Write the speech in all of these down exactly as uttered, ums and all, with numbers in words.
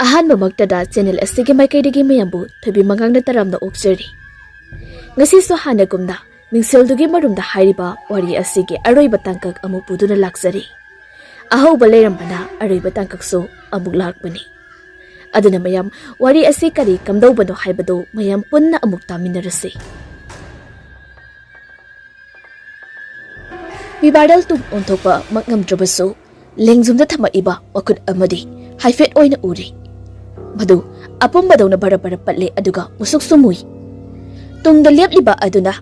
ꯑꯍꯥꯟꯕꯃꯛꯇꯗ channel ꯑꯁꯤꯒꯤ ꯃꯥꯏꯀꯩꯗꯒꯤ ꯃꯌꯥꯝꯕꯨ ꯊꯣꯏꯕꯤ ꯃꯉꯥꯡꯅ ꯇꯔꯥꯝꯅ ꯑꯣꯛꯆꯔꯤ꯫ ꯉꯁꯤꯁꯨ ꯍꯥꯟꯅꯒꯨꯝꯅ ꯃꯤꯡꯁꯦꯜꯗꯨꯒꯤ ꯃꯔꯨꯝꯗ ꯍꯥꯏꯔꯤꯕ ꯋꯥꯔꯤ ꯑꯁꯤꯒꯤ ꯑꯔꯣꯏꯕ ꯇꯥꯡꯀꯛ ꯑꯃꯨꯛ ꯄꯨꯗꯨꯅ ꯂꯥꯛꯆꯔꯤ꯫ ꯑꯍꯧꯕ ꯂꯩꯔꯝꯕꯅ ꯑꯔꯣꯏꯕ ꯇꯥꯡꯀꯛꯁꯨ ꯑꯃꯨꯛ ꯂꯥꯛꯄꯅꯤ꯫ ꯑꯗꯨꯅ ꯃꯌꯥꯝ, ꯋꯥꯔꯤ ꯑꯁꯤ ꯀꯔꯤ ꯀꯝꯗꯧꯕꯅꯣ ꯍꯥꯏꯕꯗꯨ ꯃꯌꯥꯝ ꯄꯨꯟꯅ ꯑꯃꯨꯛ ꯇꯥꯃꯤꯟꯅꯔꯁꯤ꯫ ꯄꯤꯕꯥꯔꯦꯜ ꯇꯨꯡ ꯑꯣꯟꯊꯣꯛꯄ ꯃꯛ ꯉꯝꯗ꯭ꯔꯕꯁꯨ, ꯂꯦꯡꯖꯨꯝꯗ ꯊꯝꯃꯛꯏꯕ ꯃꯈꯨꯠ ꯑꯃꯗꯤ ꯍꯥꯏꯐꯦꯠ ꯑꯣꯏꯅ ꯎꯔꯤ꯫ ꯃꯗꯨ ꯑꯄꯨꯝꯕꯗꯧꯅ ꯕꯔ ꯕꯔ ꯄꯠꯂꯦ, ꯑꯗꯨꯒ ꯃꯨꯁꯨꯛꯁꯨ ꯃꯨꯏ꯫ ꯇꯨꯡꯗ ꯂꯦꯞꯂꯤꯕ ꯑꯗꯨꯅ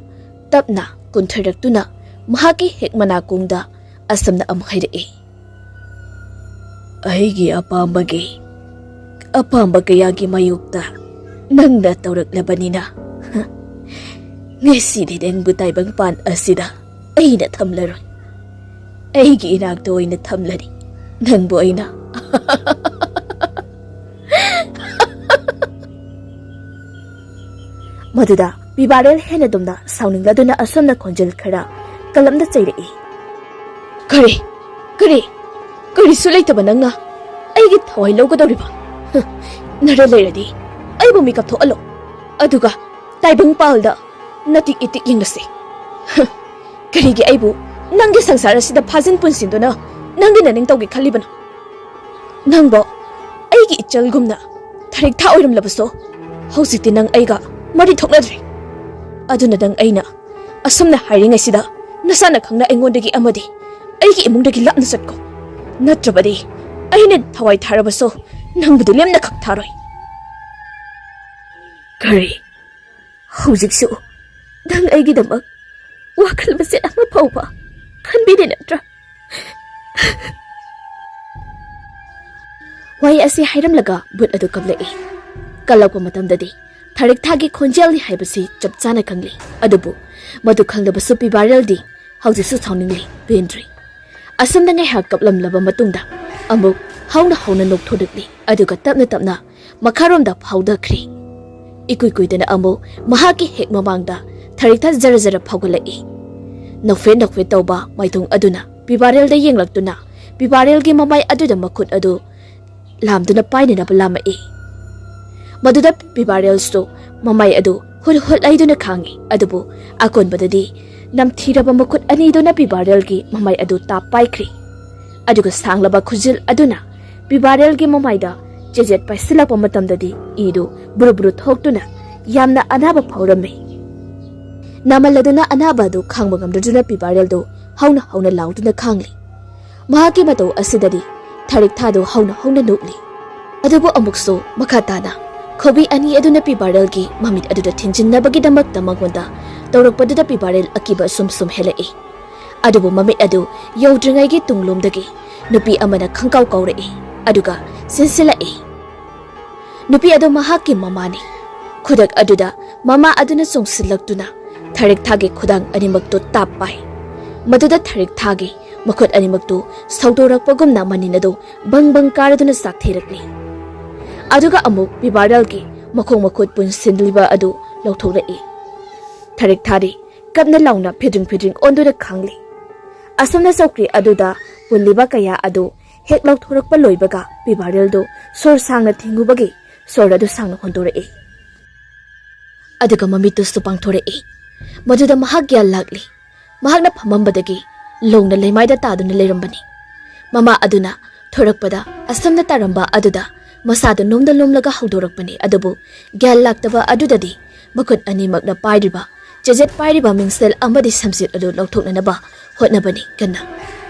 ꯇꯞꯅ ꯀꯨꯟꯊꯔꯛꯇꯨꯅ ꯃꯍꯥꯛꯀꯤ ꯍꯦꯛ ꯃꯅꯥꯀꯣꯡꯗ ꯑꯁꯨꯝꯅ ꯑꯃꯨꯛ ꯍꯥꯏꯔꯛꯏ, "ꯑꯩꯒꯤ ꯑꯄꯥꯝꯕꯒꯤ, ꯑꯄꯥꯝꯕ ꯀꯌꯥꯒꯤ ꯃꯥꯌꯣꯛꯇ ꯅꯪꯅ ꯇꯧꯔꯛꯂꯕꯅꯤꯅ, ꯉꯁꯤꯗꯤ ꯅꯪꯕꯨ ꯇꯥꯏꯕꯪꯄꯥꯟ ꯑꯁꯤꯗ ꯑꯩꯅ ꯊꯝꯂꯔꯣꯏ꯫ ꯑꯩꯒꯤ ꯏꯅꯥꯛꯇ ꯑꯣꯏꯅ ꯊꯝꯂꯅꯤ ꯅꯪꯕꯨ ꯑꯩꯅ꯫" ꯃꯗꯨꯗ ꯄꯤꯕꯥꯔꯦꯜ ꯍꯦꯟꯅ ꯗꯨꯝꯅ ꯁꯥꯎꯅꯤꯡꯂꯗꯨꯅ ꯑꯁꯨꯝꯅ ꯈꯣꯟꯖꯦꯜ ꯈꯔ ꯀꯜꯂꯞꯅ ꯆꯩꯔꯛꯏ, "ꯀꯔꯤ, ꯀꯔꯤ, ꯀꯔꯤꯁꯨ ꯂꯩꯇꯕ ꯅꯪꯅ ꯑꯩꯒꯤ ꯊꯋꯥꯏ ꯂꯧꯒꯗꯧꯔꯤꯕ? ꯍ, ꯅꯔ ꯂꯩꯔꯗꯤ ꯑꯩꯕꯨ ꯃꯤꯀꯞ ꯊꯣꯛꯍꯜꯂꯣ, ꯑꯗꯨꯒ ꯇꯥꯏꯕꯪ ꯄꯥꯜꯗ ꯅꯇꯤꯛ ꯏꯇꯤꯛ ꯌꯦꯡꯂꯁꯤ꯫ ꯍ, ꯀꯔꯤꯒꯤ ꯑꯩꯕꯨ ꯅꯪꯒꯤ ꯁꯪꯁꯥꯔ ꯑꯁꯤꯗ ꯐꯥꯖꯤꯟ ꯄꯨꯟꯁꯤꯟꯗꯨꯅ ꯅꯪꯒꯤ ꯅꯅꯤꯡ ꯇꯧꯒꯦ ꯈꯜꯂꯤꯕꯅꯣ? ꯅꯪꯕꯨ ꯑꯩꯒꯤ ꯏꯆꯜꯒꯨꯝꯅ ꯊꯔꯤꯛ ꯊꯥ ꯑꯣꯏꯔꯝꯂꯕꯁꯨ, ꯍꯧꯖꯤꯛꯇꯤ ꯅꯪ ꯑꯩꯒ ꯃꯔꯤ ꯊꯣꯛꯅꯗ꯭ꯔꯦ꯫ ꯑꯗꯨꯅ ꯅꯪ ꯑꯩꯅ ꯑꯁꯨꯝꯅ ꯍꯥꯏꯔꯤꯉꯩꯁꯤꯗ ꯅꯁꯥꯅ ꯈꯪꯅ ꯑꯩꯉꯣꯟꯗꯒꯤ ꯑꯃꯗꯤ ꯑꯩꯒꯤ ꯏꯃꯨꯡꯗꯒꯤ ꯂꯥꯞꯅ ꯆꯠꯀꯣ꯫ ꯅꯠꯇ꯭ꯔꯕꯗꯤ ꯑꯩꯅ ꯊꯋꯥꯏ ꯊꯥꯔꯕꯁꯨ ꯅꯪꯕꯨꯗꯤ ꯂꯦꯝꯅ ꯈꯛ ꯊꯥꯔꯣꯏ꯫" "ꯀꯔꯤ? ꯍꯧꯖꯤꯛꯁꯨ ꯅꯪ ꯑꯩꯒꯤꯗꯃꯛ ꯋꯥꯈꯜ ꯃꯆꯦꯠ ꯑꯃ ꯐꯥꯎꯕ ꯈꯟꯕꯤꯗꯦ ꯅꯠꯇ꯭ꯔꯥ?" ꯋꯥꯍꯩ ꯑꯁꯤ ꯍꯥꯏꯔꯝꯂꯒ ꯚꯨꯠ ꯑꯗꯨ ꯀꯞꯂꯛꯏ꯫ ꯀꯜꯂꯛꯄ ꯃꯇꯝꯗꯗꯤ ꯊꯔꯤꯛ ꯊꯥꯒꯤ ꯈꯣꯟꯖꯦꯜꯅꯤ ꯍꯥꯏꯕꯁꯤ ꯆꯞ ꯆꯥꯅ ꯈꯪꯂꯤ, ꯑꯗꯨꯕꯨ ꯃꯗꯨ ꯈꯪꯂꯕꯁꯨ ꯄꯤꯕꯥꯔꯦꯜꯗꯤ ꯍꯧꯖꯤꯛꯁꯨ ꯁꯥꯎꯅꯤꯡꯂꯤ, ꯄꯦꯟꯗ꯭ꯔꯤ꯫ ꯑꯁꯨꯝꯅ ꯉꯥꯏꯍꯥꯛ ꯀꯞꯂꯝꯂꯕ ꯃꯇꯨꯡꯗ ꯑꯃꯨꯛ ꯍꯧꯅ ꯍꯧꯅ ꯅꯣꯛꯊꯣꯔꯛꯂꯤ, ꯑꯗꯨꯒ ꯇꯞꯅ ꯇꯞꯅ ꯃꯈꯥꯔꯣꯝꯗ ꯐꯥꯎꯗꯈ꯭ꯔꯤ꯫ ꯏꯀꯨꯏ ꯀꯨꯏꯗꯅ ꯑꯃꯨꯛ ꯃꯍꯥꯛꯀꯤ ꯍꯦꯛ ꯃꯃꯥꯡꯗ ꯊꯔꯤꯛꯊ ꯖꯔ ꯖꯔ ꯐꯥꯎꯒꯠꯂꯛꯏ꯫ ꯅꯣꯛꯐꯦꯠ ꯅꯣꯛꯐꯦꯠ ꯇꯧꯕ ꯃꯥꯏꯊꯣꯡ ꯑꯗꯨꯅ ꯄꯤꯕꯥꯔꯦꯜꯗ ꯌꯦꯡꯂꯛꯇꯨꯅ ꯄꯤꯕꯥꯔꯦꯜꯒꯤ ꯃꯃꯥꯏ ꯑꯗꯨꯗ ꯃꯈꯨꯠ ꯑꯗꯨ ꯂꯥꯝꯗꯨꯅ ꯄꯥꯏꯅꯅꯕ ꯂꯥꯝꯃꯛꯏ꯫ ꯃꯗꯨꯗ ꯄꯤꯕꯥꯔꯦꯜꯁꯇꯨ ꯃꯃꯥꯏ ꯑꯗꯨ ꯍꯨꯠ ꯍꯨꯠ ꯍꯩꯗꯨꯅ ꯈꯥꯡꯏ꯫ ꯑꯗꯨꯕꯨ ꯑꯀꯣꯟꯕꯗꯗꯤ ꯅꯝꯊꯤꯔꯕ ꯃꯈꯨꯠ ꯑꯅꯤꯗꯨꯅ ꯄꯤꯕꯥꯔꯦꯜꯒꯤ ꯃꯃꯥꯏ ꯑꯗꯨ ꯇꯥꯞ ꯄꯥꯏꯈ꯭ꯔꯤ꯫ ꯑꯗꯨꯒ ꯁꯥꯡꯂꯕ ꯈꯨꯖꯤꯜ ꯑꯗꯨꯅ ꯄꯤꯕꯥꯔꯦꯜꯒꯤ ꯃꯃꯥꯏꯗ ꯆꯦꯖꯦꯠ ꯄꯥꯏꯁꯤꯜꯂꯛꯄ ꯃꯇꯝꯗꯗꯤ ꯏꯗꯨ ꯕ꯭ꯔꯨ ꯕ꯭ꯔꯨ ꯊꯣꯛꯇꯨꯅ ꯌꯥꯝꯅ ꯑꯅꯥꯕ ꯐꯥꯎꯔꯝꯃꯤ꯫ ꯅꯥꯃꯜꯂꯗꯨꯅ ꯑꯅꯥꯕ ꯑꯗꯨ ꯈꯥꯡꯕ ꯉꯝꯗꯗꯨꯅ ꯄꯤꯕꯥꯔꯦꯜꯗꯨ ꯍꯧꯅ ꯍꯧꯅ ꯂꯥꯎꯗꯨꯅ ꯈꯥꯡꯂꯤ꯫ ꯃꯍꯥꯛꯀꯤ ꯃꯇꯧ ꯑꯁꯤꯗꯗꯤ ꯊꯔꯤꯛ ꯊꯥꯗꯨ ꯍꯧꯅ ꯍꯧꯅ ꯅꯣꯛꯂꯤ꯫ ꯑꯗꯨꯕꯨ ꯑꯃꯨꯛꯁꯨ ꯃꯈꯥ ꯇꯥꯅ ꯈꯨꯕꯤ ꯑꯅꯤ ꯑꯗꯨꯅ ꯄꯤꯕꯥꯔꯦꯜꯒꯤ ꯃꯃꯤꯠ ꯑꯗꯨꯗ ꯊꯤꯟꯖꯤꯟꯅꯕꯒꯤꯗꯃꯛꯇ ꯃꯉꯣꯟꯗ ꯇꯧꯔꯛꯄꯗꯨꯗ ꯄꯤꯕꯥꯔꯦꯜ ꯑꯀꯤꯕ ꯁꯨꯝ ꯁꯨꯝ ꯍꯦꯜꯂꯛꯏ꯫ ꯑꯗꯨꯕꯨ ꯃꯃꯤꯠ ꯑꯗꯨ ꯌꯧꯗ꯭ꯔꯤꯉꯩꯒꯤ ꯇꯨꯡꯂꯣꯝꯗꯒꯤ ꯅꯨꯄꯤ ꯑꯃꯅ ꯈꯪꯀꯥꯎ ꯀꯥꯎꯔꯛꯏ, ꯑꯗꯨꯒ ꯆꯦꯟꯁꯤꯜꯂꯛꯏ꯫ ꯅꯨꯄꯤ ꯑꯗꯨ ꯃꯍꯥꯛꯀꯤ ꯃꯃꯥꯅꯤ꯫ ꯈꯨꯗꯛ ꯑꯗꯨꯗ ꯃꯃꯥ ꯑꯗꯨꯅ ꯆꯣꯡꯁꯤꯜꯂꯛꯇꯨꯅ ꯊꯔꯤꯛ ꯊꯥꯒꯤ ꯈꯨꯗꯥꯡ ꯑꯅꯤꯃꯛꯇꯨ ꯇꯥꯞ ꯄꯥꯏ꯫ ꯃꯗꯨꯗ ꯊꯔꯤꯛ ꯊꯥꯒꯤ ꯃꯈꯨꯠ ꯑꯅꯤꯃꯛꯇꯨ ꯁꯧꯗꯣꯔꯛꯄꯒꯨꯝꯅ ꯃꯅꯤꯟ ꯑꯗꯨ ꯕꯪ ꯕꯪ ꯀꯥꯔꯗꯨꯅ ꯆꯥꯛꯊꯦꯔꯛꯂꯤ꯫ ꯑꯗꯨꯒ ꯑꯃꯨꯛ ꯄꯤꯕꯥꯔꯦꯜꯒꯤ ꯃꯈꯣꯡ ꯃꯈꯨꯠ ꯄꯨꯟꯁꯤꯜꯂꯤꯕ ꯑꯗꯨ ꯂꯧꯊꯣꯛꯂꯛꯏ꯫ ꯊꯔꯤꯛ ꯊꯥꯗꯤ ꯀꯞꯅ ꯂꯥꯎꯅ ꯐꯤꯗ꯭ꯔꯤꯡ ꯐꯤꯗ꯭ꯔꯤꯡ ꯑꯣꯟꯗꯨꯅ ꯈꯥꯡꯂꯤ꯫ ꯑꯁꯨꯝꯅ ꯆꯧꯀ꯭ꯔꯤ ꯑꯗꯨꯗ ꯄꯨꯜꯂꯤꯕ ꯀꯌꯥ ꯑꯗꯨ ꯍꯦꯛ ꯂꯧꯊꯣꯔꯛꯄ ꯂꯣꯏꯕꯒ ꯄꯤꯕꯥꯔꯦꯜꯗꯨ ꯁꯣꯔ ꯁꯥꯡꯅ ꯊꯤꯡꯉꯨꯕꯒꯤ ꯁꯣꯔ ꯑꯗꯨ ꯁꯥꯡꯅ ꯍꯣꯟꯗꯣꯔꯛꯏ꯫ ꯑꯗꯨꯒ ꯃꯃꯤꯠꯇꯨꯁꯨ ꯄꯥꯡꯊꯣꯔꯛꯏ꯫ ꯃꯗꯨꯗ ꯃꯍꯥꯛ ꯒ꯭ꯌꯥꯟ ꯂꯥꯛꯂꯤ꯫ ꯃꯍꯥꯛꯅ ꯐꯝꯃꯝꯕꯗꯒꯤ ꯂꯣꯡꯅ ꯂꯩꯃꯥꯏꯗ ꯇꯥꯗꯨꯅ ꯂꯩꯔꯝꯕꯅꯤ꯫ ꯃꯃꯥ ꯑꯗꯨꯅ ꯊꯣꯔꯛꯄꯗ ꯑꯁꯝꯅ ꯇꯥꯔꯝꯕ ꯑꯗꯨꯗ ꯃꯁꯥꯗꯨ ꯅꯣꯝꯗ ꯂꯣꯝꯂꯒ ꯍꯧꯗꯣꯔꯛꯄꯅꯤ꯫ ꯑꯗꯨꯕꯨ ꯒ꯭ꯌꯥꯟ ꯂꯥꯛꯇꯕ ꯑꯗꯨꯗꯗꯤ ꯃꯈꯨꯠ ꯑꯅꯤꯃꯛꯅ ꯄꯥꯏꯔꯤꯕ, ꯆꯦꯖꯦꯠ ꯄꯥꯏꯔꯤꯕ ꯃꯤꯡꯁꯦꯜ ꯑꯃꯗꯤ ꯁꯝꯖꯦꯠ ꯑꯗꯨ ꯂꯧꯊꯣꯛꯅꯅꯕ ꯍꯣꯠꯅꯕꯅꯤ ꯀꯟꯅ꯫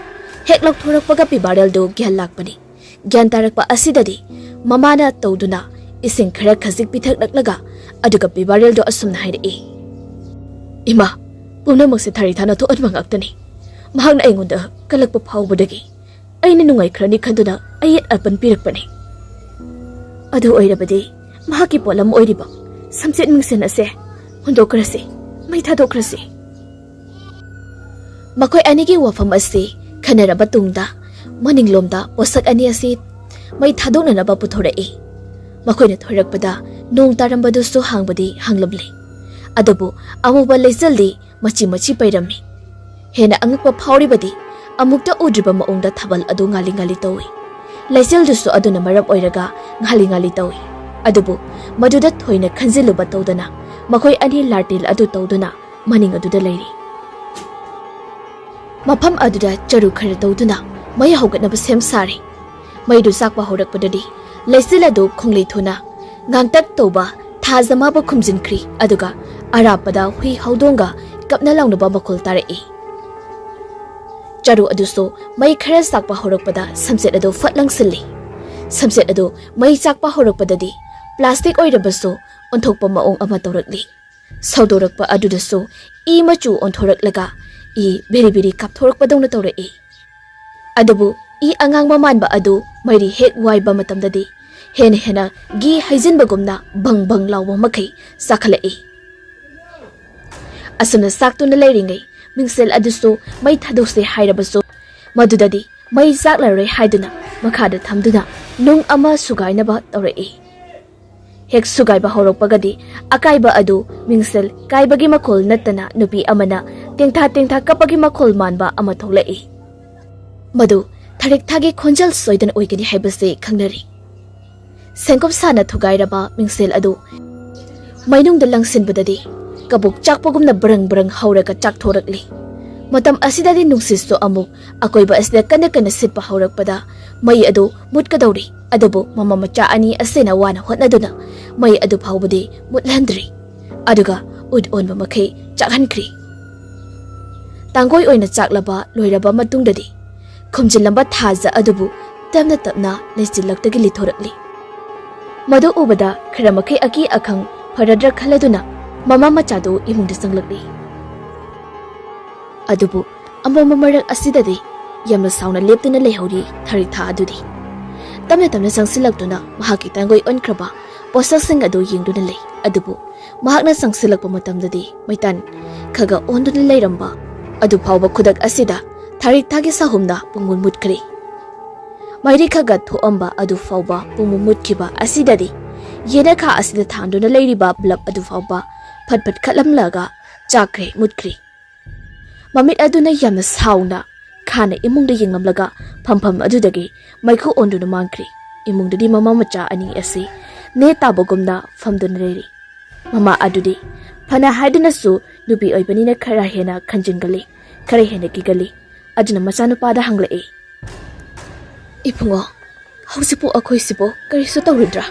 ꯍꯦꯛ ꯂꯧꯊꯣꯔꯛꯄꯒ ꯄꯤꯕꯥꯔꯦꯜꯗꯨ ꯒ꯭ꯌꯥꯟ ꯂꯥꯛꯄꯅꯤ꯫ ꯒ꯭ꯌꯥꯟ ꯇꯥꯔꯛꯄ ꯑꯁꯤꯗꯗꯤ ꯃꯃꯥꯅ ꯇꯧꯗꯨꯅ ꯏꯁꯤꯡ ꯈꯔ ꯈꯖꯤꯛ ꯄꯤꯊꯛꯂꯛꯂꯒ, ꯑꯗꯨꯒ ꯄꯤꯕꯥꯔꯦꯜꯗꯣ ꯑꯁꯨꯝꯅ ꯍꯥꯏꯔꯛꯏ, "ꯏꯃꯥ, ꯄꯨꯝꯅꯃꯛꯁꯦ ꯊꯔꯤꯛ ꯊꯥꯅ ꯊꯣꯛꯍꯟꯕ ꯉꯥꯛꯇꯅꯤ꯫ ꯃꯍꯥꯛꯅ ꯑꯩꯉꯣꯟꯗ ꯀꯜꯂꯛꯄ ꯐꯥꯎꯕꯗꯒꯤ ꯑꯩꯅ ꯅꯨꯡꯉꯥꯏꯈ꯭ꯔꯅꯤ ꯈꯟꯗꯨꯅ ꯑꯌꯦꯠ ꯑꯄꯟ ꯄꯤꯔꯛꯄꯅꯤ꯫ ꯑꯗꯨ ꯑꯣꯏꯔꯕꯗꯤ ꯃꯍꯥꯛꯀꯤ ꯄꯣꯠꯂꯝ ꯑꯣꯏꯔꯤꯕ ꯁꯝꯆꯦꯠ ꯃꯤꯡꯁꯦꯜ ꯑꯁꯦ ꯍꯨꯟꯗꯣꯛꯈ꯭ꯔꯁꯤ, ꯃꯩ ꯊꯥꯗꯣꯛꯈ꯭ꯔꯁꯤ꯫" ꯃꯈꯣꯏ ꯑꯅꯤꯒꯤ ꯋꯥꯐꯝ ꯑꯁꯤ ꯈꯟꯅꯔꯕ ꯇꯨꯡꯗ ꯃꯅꯤꯡꯂꯣꯝꯗ ꯄꯣꯠꯁꯛ ꯑꯅꯤ ꯑꯁꯤ ꯃꯩ ꯊꯥꯗꯣꯛꯅꯅꯕ ꯄꯨꯊꯣꯔꯛꯏ꯫ ꯃꯈꯣꯏꯅ ꯊꯣꯔꯛꯄꯗ ꯅꯣꯡ ꯇꯥꯔꯝꯕꯗꯨꯁꯨ ꯍꯥꯡꯕꯗꯤ ꯍꯥꯡꯂꯝꯂꯤ꯫ ꯑꯗꯨꯕꯨ ꯑꯃꯨꯕ ꯂꯩꯆꯜꯗꯤ ꯃꯆꯤ ꯃꯆꯤ ꯄꯩꯔꯝꯃꯤ꯫ ꯍꯦꯟꯅ ꯑꯉꯛꯄ ꯐꯥꯎꯔꯤꯕꯗꯤ ꯑꯃꯨꯛꯇ ꯎꯗ꯭ꯔꯤꯕ ꯃꯑꯣꯡꯗ ꯊꯥꯕꯜ ꯑꯗꯨ ꯉꯥꯂꯤ ꯉꯥꯂꯤ ꯇꯧꯏ꯫ ꯂꯩꯆꯤꯜꯗꯨꯁꯨ ꯑꯗꯨꯅ ꯃꯔꯝ ꯑꯣꯏꯔꯒ ꯉꯥꯜꯂꯤ ꯉꯥꯜꯂꯤ ꯇꯧꯏ꯫ ꯑꯗꯨꯕꯨ ꯃꯗꯨꯗ ꯊꯣꯏꯅ ꯈꯟꯖꯤꯜꯂꯨꯕ ꯇꯧꯗꯅ ꯃꯈꯣꯏ ꯑꯅꯤ ꯂꯥꯔꯇꯦꯜ ꯑꯗꯨ ꯇꯧꯗꯨꯅ ꯃꯅꯤꯡ ꯑꯗꯨꯗ ꯂꯩꯔꯤ꯫ ꯃꯐꯝ ꯑꯗꯨꯗ ꯆꯔꯨ ꯈꯔ ꯇꯧꯗꯨꯅ ꯃꯩ ꯍꯧꯒꯠꯅꯕ ꯁꯦꯝ ꯁꯥꯔꯤ꯫ ꯃꯩꯗꯨ ꯆꯥꯛꯄ ꯍꯧꯔꯛꯄꯗꯗꯤ ꯂꯩꯆꯤꯜ ꯑꯗꯨ ꯈꯣꯡꯂꯩ ꯊꯨꯅ ꯉꯥꯡꯇꯛ ꯇꯧꯕ, ꯊꯥꯖ ꯃꯥꯕꯨ ꯈꯨꯝꯖꯤꯟꯈ꯭ꯔꯤ꯫ ꯑꯗꯨꯒ ꯑꯔꯥꯞꯄꯗ ꯍꯨꯏ ꯍꯧꯗꯣꯡꯒ ꯀꯞꯅ ꯂꯥꯎꯅꯕ ꯃꯈꯣꯜ ꯇꯥꯔꯛꯏ꯫ ꯆꯔꯨ ꯑꯗꯨꯁꯨ ꯃꯩ ꯈꯔ ꯆꯥꯛꯄ ꯍꯧꯔꯛꯄꯗ ꯁꯝꯆꯦꯠ ꯑꯗꯨ ꯐꯠ ꯂꯪꯁꯤꯜꯂꯤ꯫ ꯁꯝꯆꯦꯠ ꯑꯗꯨ ꯃꯩ ꯆꯥꯛꯄ ꯍꯧꯔꯛꯄꯗꯗꯤ ꯄ꯭ꯂꯥꯁꯇꯤꯛ ꯑꯣꯏꯔꯕꯁꯨ ꯑꯣꯟꯊꯣꯛꯄ ꯃꯑꯣꯡ ꯑꯃ ꯇꯧꯔꯛꯂꯤ꯫ ꯁꯧꯗꯣꯔꯛꯄ ꯑꯗꯨꯗꯁꯨ ꯏ ꯃꯆꯨ ꯑꯣꯟꯊꯣꯔꯛꯂꯒ ꯏ ꯕꯤꯔꯤ ꯕꯤꯔꯤ ꯀꯥꯞꯊꯣꯔꯛꯄꯗꯧꯅ ꯇꯧꯔꯛꯏ꯫ ꯑꯗꯨꯕꯨ ꯏ ꯑꯉꯥꯡꯕ ꯃꯥꯟꯕ ꯑꯗꯨ ꯃꯩꯔꯤ ꯍꯦꯛ ꯋꯥꯏꯕ ꯃꯇꯝꯗꯗꯤ ꯍꯦꯟꯅ ꯍꯦꯟꯅ ꯘꯤ ꯍꯩꯖꯤꯟꯕꯒꯨꯝꯅ ꯕꯪ ꯕꯪ ꯂꯥꯎꯕ ꯃꯈꯩ ꯆꯥꯈꯠꯂꯛꯏ꯫ ꯑꯁꯨꯝꯅ ꯆꯥꯛꯇꯨꯅ ꯂꯩꯔꯤꯉꯩ ꯃꯤꯡꯁꯦꯜ ꯑꯗꯨꯁꯨ ꯃꯩ ꯊꯥꯗꯣꯛꯁꯦ ꯍꯥꯏꯔꯕꯁꯨ ꯃꯗꯨꯗꯗꯤ ꯃꯩ ꯆꯥꯛꯂꯔꯣꯏ ꯍꯥꯏꯗꯨꯅ ꯃꯈꯥꯗ ꯊꯝꯗꯨꯅ ꯅꯨꯡ ꯑꯃ ꯁꯨꯒꯥꯏꯅꯕ ꯇꯧꯔꯛꯏ꯫ ꯍꯦꯛ ꯁꯨꯒꯥꯏꯕ ꯍꯧꯔꯛꯄꯒꯗꯤ ꯑꯀꯥꯏꯕ ꯑꯗꯨ ꯃꯤꯡꯁꯦꯜ ꯀꯥꯏꯕꯒꯤ ꯃꯈꯣꯜ ꯅꯠꯇꯅ ꯅꯨꯄꯤ ꯑꯃꯅ ꯇꯦꯡꯊꯥ ꯇꯦꯡꯊꯥ ꯀꯞꯄꯒꯤ ꯃꯈꯣꯜ ꯃꯥꯟꯕ ꯑꯃ ꯊꯣꯛꯂꯛꯏ꯫ ꯃꯗꯨ ꯊꯔꯤꯛ ꯊꯥꯒꯤ ꯈꯣꯟꯖꯦꯜ ꯁꯣꯏꯗꯅ ꯑꯣꯏꯒꯅꯤ ꯍꯥꯏꯕꯁꯤ ꯈꯪꯅꯔꯤ꯫ ꯁꯦꯡꯀꯨꯞ ꯁꯥꯅ ꯊꯨꯒꯥꯏꯔꯕ ꯃꯤꯡꯁꯦꯜ ꯑꯗꯨ ꯃꯩꯅꯨꯡꯗ ꯂꯪꯁꯤꯟꯕꯗꯗꯤ ꯀꯕꯣꯛ ꯆꯥꯛꯄꯒꯨꯝꯅ ꯕ꯭ꯔꯪ ꯕ꯭ꯔꯪ ꯍꯧꯔꯒ ꯆꯥꯛꯊꯣꯔꯛꯂꯤ꯫ ꯃꯇꯝ ꯑꯁꯤꯗꯗꯤ ꯅꯨꯡꯁꯤꯠꯁꯨ ꯑꯃꯨꯛ ꯑꯀꯣꯏꯕ ꯑꯁꯤꯗ ꯀꯟꯅ ꯀꯟꯅ ꯁꯤꯠꯄ ꯍꯧꯔꯛꯄꯗ ꯃꯩ ꯑꯗꯨ ꯃꯨꯠꯀꯗꯧꯔꯤ꯫ ꯑꯗꯨꯕꯨ ꯃꯃꯥ ꯃꯆꯥ ꯑꯅꯤ ꯑꯁꯤꯅ ꯋꯥꯅ ꯍꯣꯠꯅꯗꯨꯅ ꯃꯩ ꯑꯗꯨ ꯐꯥꯎꯕꯗꯤ ꯃꯨꯠꯍꯟꯗ꯭ꯔꯤ꯫ ꯑꯗꯨꯒ ꯎꯠ ꯑꯣꯟꯕ ꯃꯈꯩ ꯆꯥꯛꯍꯟꯈ꯭ꯔꯤ꯫ ꯇꯥꯡꯒꯣꯏ ꯑꯣꯏꯅ ꯆꯥꯛꯂꯕ ꯂꯣꯏꯔꯕ ꯃꯇꯨꯡꯗꯗꯤ ꯈꯨꯝꯖꯤꯜꯂꯝꯕ ꯊꯥꯖ ꯑꯗꯨꯕꯨ ꯇꯞꯅ ꯇꯞꯅ ꯂꯩꯆꯤꯜꯂꯛꯇꯒꯤ ꯂꯤꯊꯣꯔꯛꯂꯤ꯫ ꯃꯗꯨ ꯎꯕꯗ ꯈꯔ ꯃꯈꯩ ꯑꯀꯤ ꯑꯈꯪ ꯐꯔꯗ꯭ꯔꯥ ꯈꯜꯂꯗꯨꯅ ꯃꯃꯥ ꯃꯆꯥꯗꯨ ꯏꯃꯨꯡꯗ ꯆꯪꯂꯛꯂꯤ꯫ ꯑꯗꯨꯕꯨ ꯑꯃꯝꯕ ꯃꯔꯛ ꯑꯁꯤꯗꯗꯤ ꯌꯥꯝꯅ ꯁꯥꯎꯅ ꯂꯦꯞꯇꯨꯅ ꯂꯩꯍꯧꯔꯤ ꯊꯔꯤꯛ ꯊꯥ ꯑꯗꯨꯗꯤ꯫ ꯇꯞꯅ ꯇꯞꯅ ꯆꯪꯁꯤꯜꯂꯛꯇꯨꯅ ꯃꯍꯥꯛꯀꯤ ꯇꯥꯡꯒꯣꯏ ꯑꯣꯟꯈ꯭ꯔꯕ ꯄꯣꯠꯁꯛꯁꯤꯡ ꯑꯗꯨ ꯌꯦꯡꯗꯨꯅ ꯂꯩ꯫ ꯑꯗꯨꯕꯨ ꯃꯍꯥꯛꯅ ꯆꯪꯁꯤꯜꯂꯛꯄ ꯃꯇꯝꯗꯗꯤ ꯃꯩꯇꯥꯟ ꯈꯒ ꯑꯣꯟꯗꯨꯅ ꯂꯩꯔꯝꯕ ꯑꯗꯨ ꯐꯥꯎꯕ ꯈꯨꯗꯛ ꯑꯁꯤꯗ ꯊꯔꯤꯛ ꯊꯥꯒꯤ ꯁꯥꯍꯨꯝꯅ ꯄꯨꯡꯃꯨꯠ ꯃꯨꯠꯈ꯭ꯔꯦ꯫ ꯃꯩꯔꯤ ꯈꯒ ꯊꯣꯛꯑꯝꯕ ꯑꯗꯨ ꯐꯥꯎꯕ ꯄꯨꯡꯃꯨꯠ ꯃꯨꯠꯈꯤꯕ ꯑꯁꯤꯗꯗꯤ ꯌꯦꯅꯈꯥ ꯑꯁꯤꯗ ꯊꯥꯟꯗꯨꯅ ꯂꯩꯔꯤꯕ ꯕ꯭ꯂꯕ ꯑꯗꯨ ꯐꯥꯎꯕ ꯐꯠ ꯐꯠ ꯈꯠꯂꯝꯂꯒ ꯆꯥꯛꯈ꯭ꯔꯦ, ꯃꯨꯠꯈ꯭ꯔꯦ꯫ ꯃꯃꯤꯠ ꯑꯗꯨꯅ ꯌꯥꯝꯅ ꯁꯥꯎꯅ ꯊꯥꯅ ꯏꯃꯨꯡꯗ ꯌꯦꯡꯂꯝꯂꯒ ꯐꯝꯐꯝ ꯑꯗꯨꯗꯒꯤ ꯃꯩꯈꯨ ꯑꯣꯟꯗꯨꯅ ꯃꯥꯡꯈ꯭ꯔꯤ꯫ ꯏꯃꯨꯡꯗꯗꯤ ꯃꯃꯥ ꯃꯆꯥ ꯑꯅꯤ ꯑꯁꯤ ꯅꯦ ꯇꯥꯕꯒꯨꯝꯅ ꯐꯝꯗꯨꯅ ꯂꯩꯔꯤ꯫ ꯃꯃꯥ ꯑꯗꯨꯗꯤ ꯐꯅ ꯍꯥꯏꯗꯨꯅꯁꯨ ꯅꯨꯄꯤ ꯑꯣꯏꯕꯅꯤꯅ ꯈꯔ ꯍꯦꯟꯅ ꯈꯟꯖꯤꯟꯒꯜꯂꯤ, ꯈꯔ ꯍꯦꯟꯅ ꯀꯤꯒꯜꯂꯤ꯫ ꯑꯗꯨꯅ ꯃꯆꯥꯅꯨꯄꯥꯗ ꯍꯪꯂꯛꯏ, "ꯏꯕꯨꯡꯉꯣ, ꯍꯧꯖꯤꯛꯄꯨ ꯑꯩꯈꯣꯏꯁꯤꯕꯨ ꯀꯔꯤꯁꯨ ꯇꯧꯔꯣꯏꯗ꯭ꯔꯥ?